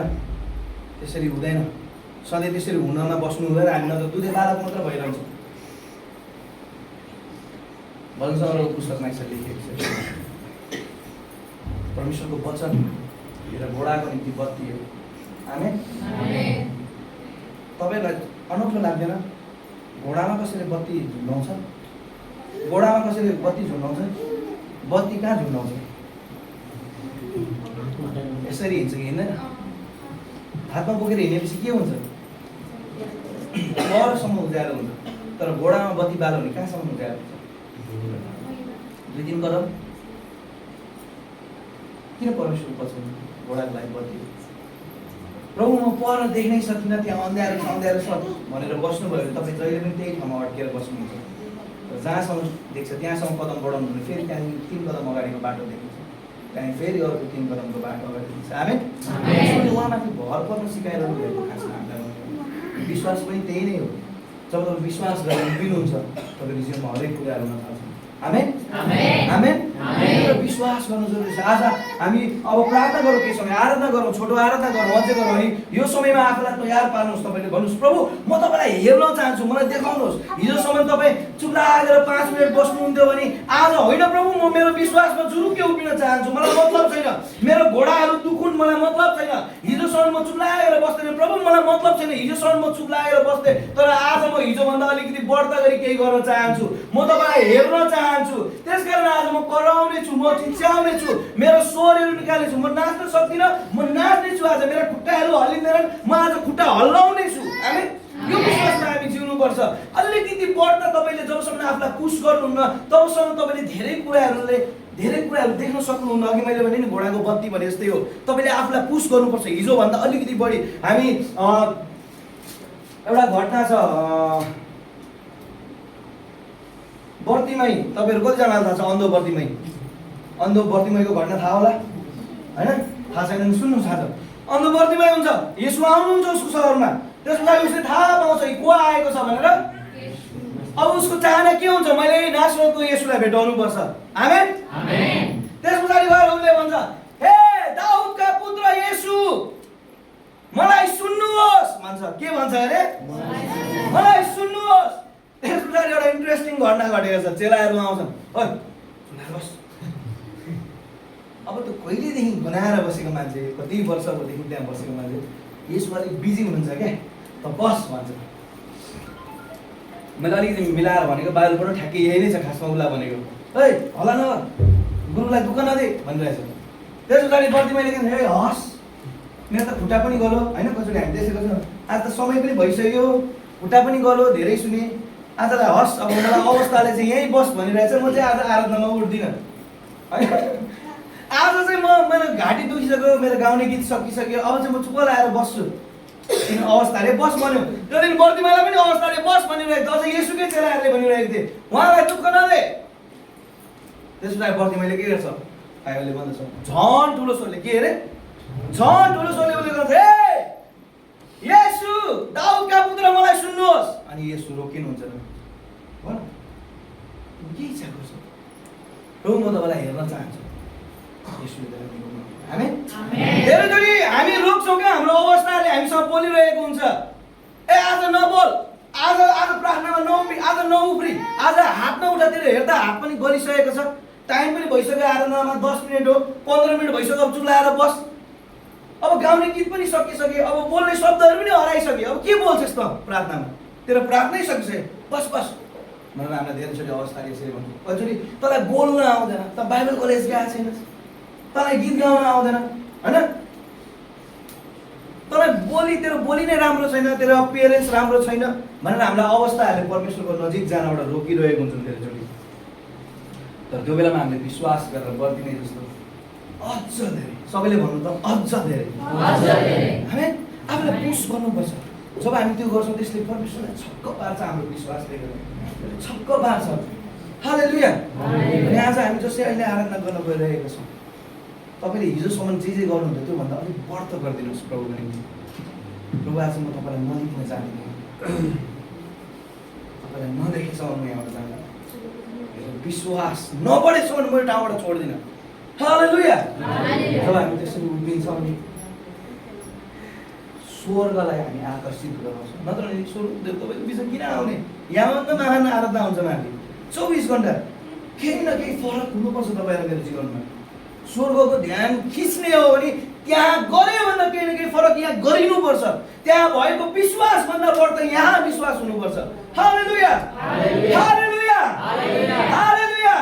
त्यसरी हुँदैन। सधैँ त्यसरी हुनमा बस्नु हुँदैन। हामी न त दुधे बालक मात्र भइरहन्छ। बलसरको पुस्तकमा यसरी लेखेको छ, परमेश्वरको वचन र घोडाको निम्ति बत्ती हो। आमेन। तपाईँलाई अनौठो लाग्दैन? घोडामा कसैले बत्ती झुन्डाउँछ? घोडामा कसैले बत्ती झुन्डाउँछ? बत्ती कहाँ झुन्डाउँछ? यसरी हिँड्छ कि हिँड्दैन? हातमा बोकेर हिँडेपछि के हुन्छ? परसम्म उज्यालो हुन्छ। तर घोडामा बत्ती बालो भने कहाँसम्म उज्यालो हुन्छ? 2-3 कदम। किन परमेश्वर पछि घोडाको लागि बत्ती? प्रभु म पर देख्नै सकिनँ, त्यहाँ अँध्यारो छ भनेर बस्नुभयो भने तपाईँ जहिले पनि त्यही ठाउँमा अड्केर बस्नुहुन्छ। जहाँसम्म देख्छ त्यहाँसम्म कदम बढाउनु भने फेरि त्यहाँदेखि 3 कदम अगाडिको बाटो देखिन्छ, त्यहाँदेखि फेरि अर्को 3 कदमको बाटो अगाडि देखिन्छ। आमेन। उहाँमाथि भर पर्न सिकाइरहनु भएको खासमा हामीलाई विश्वास पनि त्यही नै हो। जब तपाईँ विश्वास गरेर उभिनुहुन्छ तपाईँको जीवनमा हरेक कुराहरू हुन थाल्छ। आमेन, आमेन। विश्वास गर्नु जरुरी छ। आज हामी अब प्रार्थना गरौँ, के समय आराधना गरौँ, छोटो आराधना गरौँ, अझै गरौँ। अनि यो समयमा आफूलाई तयार पार्नुहोस्। तपाईँले भन्नुहोस्, प्रभु म तपाईँलाई हेर्न चाहन्छु, मलाई देखाउनुहोस्। हिजोसम्म तपाईँ चुप लागेर 5 मिनट बस्नुहुन्थ्यो भने आज होइन प्रभु म मेरो विश्वासमा जुरुक्कै उभिन चाहन्छु, मलाई मतलब छैन। मेरो घोडाहरू दुखुन्, मलाई मतलब छैन। हिजोसम्म म चुप लागेर बस्थेँ प्रभु, मलाई मतलब छैन। हिजोसम्म म चुप लागेर बस्थेँ, तर आज म हिजोभन्दा अलिकति बढ्ता गरी केही गर्न चाहन्छु। म तपाईँलाई हेर्न चाहन्छु। त्यसकारण आज म कराउने छु, म चिच्याउने छु, मेरो स्वरहरू निकाल्ने छु। म नाच्न सक्दिनँ, म नाच्ने छु। आज मेरा खुट्टाहरू हल्लिँदैनन्, म आज खुट्टा हल्लाउने छु। आमेन। यो विश्वासमा हामी जिउनुपर्छ। अलिकति बढ्दा तपाईँले जबसम्म आफूलाई पुस गर्नुहुन्न तबसम्म तपाईँले धेरै कुराहरू देख्न सक्नुहुन्न। अघि मैले भने नि घोडाको बत्ती भने जस्तै हो। तपाईँले आफूलाई पुस गर्नुपर्छ हिजोभन्दा अलिकति बढी। हामी एउटा घटना छ बर्तिमाई, तपाईँहरू कतिजनालाई थाहा छ? अन्धो बर्तिमाईको घटना थाहा होला होइन? थाहा छैन भने सुन्नुहोस्। आज अन्धो बर्तिमाई हुन्छ, येशू आउनुहुन्छ उसको सहरमा। त्यस पछाडि उसले थाहा पाउँछ कि को आएको छ भनेर। अब उसको चाहना के हुन्छ? मैले नासरतको येशूलाई भेटाउनु पर्छ। आमेन। त्यस पछाडि गएर उसले भन्छ, हे दाउदका पुत्र येशू मलाई सुन्नुहोस् भन्छ। के भन्छ अरे? मलाई सुन्नुहोस्। त्यस पछाडि एउटा इन्ट्रेस्टिङ घटना घटेको छ। चेलाहरू आउँछन्, ओइ सुनाएर बस। अब त कहिलेदेखि बनाएर बसेको मान्छे, कति वर्षदेखि त्यहाँ बसेको मान्छे, यसो अलिक बिजी हुनुहुन्छ क्या, त बस भन्छ। मैले अलिकति मिलाएर भनेको बाइबलबाट ठ्याक्कै यही नै छ खासमा उसलाई भनेको। है होला न गुरुलाई दुःख नदे भनिरहेछ। त्यस पछाडि बर्तिमाईले के भन्छ, ए हस् मेरो त खुट्टा पनि गलो होइन। कसरी हामी त्यसै गर्छौँ, आज त समय पनि भइसक्यो, खुट्टा पनि गलो, धेरै सुने, आजलाई हस्। अब मलाई अवस्थाले चाहिँ यहीँ बस भनिरहेछ, म चाहिँ आज आराधनामा उठ्दिनँ होइन। आज चाहिँ मेरो घाँटी दुखिसक्यो, मेरो गाउने गीत सकिसक्यो, अब चाहिँ म चुप लाएर बस्छु। किन अवस्थाले बस भन्यो। त्यो दिन बर्तिमाईलाई पनि अवस्थाले बस भनिरहेको थियो। अझ येशूकै चेलाहरूले भनिरहेको थिए उहाँलाई दुःख नदे। त्यस पछाडि बर्तिमाईले के गर्छ? बाइबलले भन्दछ झन् ठुलो स्वरले, के अरे झन् ठुलो स्वरले उसले गर्छ, हे येशू दाउदका पुत्र मलाई सुन्नुहोस्। अनि येशू रोकिनुहुन्छ र भन के इच्छा गर्छ? प्रभु म तपाईँलाई हेर्न चाहन्छु। बोलिरहेको हुन्छ। ए आज नबोल, आज प्रार्थनामा नउफ्री, आज हात नउठातिर हेर्दा हात पनि गलिसकेको छ, टाइम पनि भइसक्यो, आराधनामा 10 मिनेट हो, 15 मिनेट भइसक्यो, अब चुलाएर बस। अब गाउने गीत पनि सकिसक्यो, अब बोल्ने शब्दहरू पनि हराइसक्यो, अब के बोल्छस् त प्रार्थनामा? तेरो प्रार्थनै सकिसक्यो, बस बस भनेर हामीलाई धेरैचोटि अवस्था यसरी भन्छ। कतिचोटि तँलाई बोल्न आउँदैन, त बाइबल कलेज गएको छैनस्, तँलाई गीत गाउन आउँदैन, होइन? तँलाई तेरो बोली नै राम्रो छैन, तेरो अपियरेन्स राम्रो छैन भनेर हामीलाई अवस्थाहरूले परमेश्वरको नजिक जानबाट रोकिरहेको हुन्छन् धेरैचोटि। तर त्यो बेलामा हामीले विश्वास गरेर बर्दिने जस्तो अझ धेरै, सबैले भन्नु त अझ धेरै हामी आफूलाई पुस गर्नुपर्छ। जब हामी त्यो गर्छौँ त्यसले परमेश्वरलाई छक्क पार्छ, हाम्रो विश्वासले गर्दा छक्क पार्छ। हालेलुया। अनि आज हामी जसरी अहिले आराधना गर्न गइरहेका छौँ, तपाईँले हिजोसम्म जे गर्नुहुन्थ्यो त्योभन्दा अलिक बढ्ता गरिदिनुहोस् प्रभुको निम्ति। प्रभु आज म तपाईँलाई नदेखिन जान्दिनँ, तपाईँलाई नदेखेसम्म म यहाँबाट जान्दिनँ, विश्वास नबढेसम्म म ठाउँबाट छोड्दिनँ। हालेलुया। जब हामी त्यसरी उभिन्छौँ नि स्वर्गलाई हामी आकर्षित गराउँछौँ। नत्र भने स्वर्ग तपाईँको बिचमा किन आउने? यहाँभन्दा महान आराधना हुन्छ हामी 24 घन्टा। केही न केही फरक हुनुपर्छ तपाईँ र मेरो जीवनमा। स्वर्गको ध्यान खिच्ने हो भने त्यहाँ गऱ्यो भन्दा केही न केही फरक यहाँ गरिनुपर्छ। त्यहाँ भएको विश्वास भन्दा बढ्ता यहाँ विश्वास हुनुपर्छ। हालेलुया, हालेलुया, हालेलुया।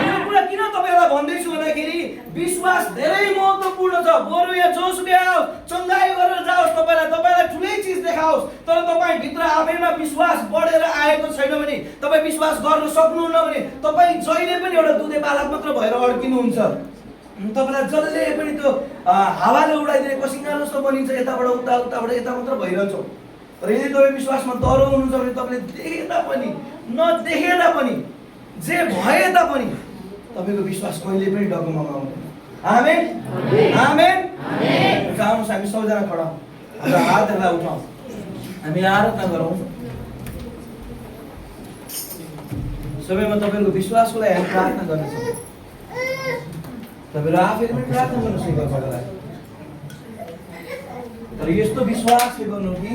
यो कुरा किन तपाईँलाई भन्दैछु भन्दाखेरि विश्वास धेरै महत्त्वपूर्ण छ। बरु यहाँ जोसुकै आओस्, चङ्गाई गरेर जाओस्, तपाईँलाई ठुलै चिज देखाओस्, तर तपाईँ भित्र आफैमा विश्वास बढेर आएको छैन भने, तपाईँ विश्वास गर्न सक्नुहुन्न भने तपाईँ जहिले पनि एउटा दुधे बालक मात्र भएर अड्किनुहुन्छ। तपाईँलाई जसले पनि त्यो हावाले उडाइदिने कसिङ्गा जस्तो बनिन्छ, यताबाट उता, उताबाट यता मात्र भइरहन्छ। तर यदि तपाईँ विश्वासमा दह्रो हुनुहुन्छ भने तपाईँले देखे तापनि नदेखे तापनि जे भए तापनि तपाईँको विश्वास कहिले पनि डगमगाउँदैन। आमेन, आमेन। आउनुहोस् हामी सबैजना खडा हौँ, हाम्रो हातहरूलाई उठाउँ, हामी आराधना गरौँ। सबैमा तपाईँको विश्वासको लागि हामी प्रार्थना गर्नेछौँ। तपाईँहरू आफैले पनि प्रार्थना गर्नुहोस्। तर यस्तो विश्वासले गर्नु कि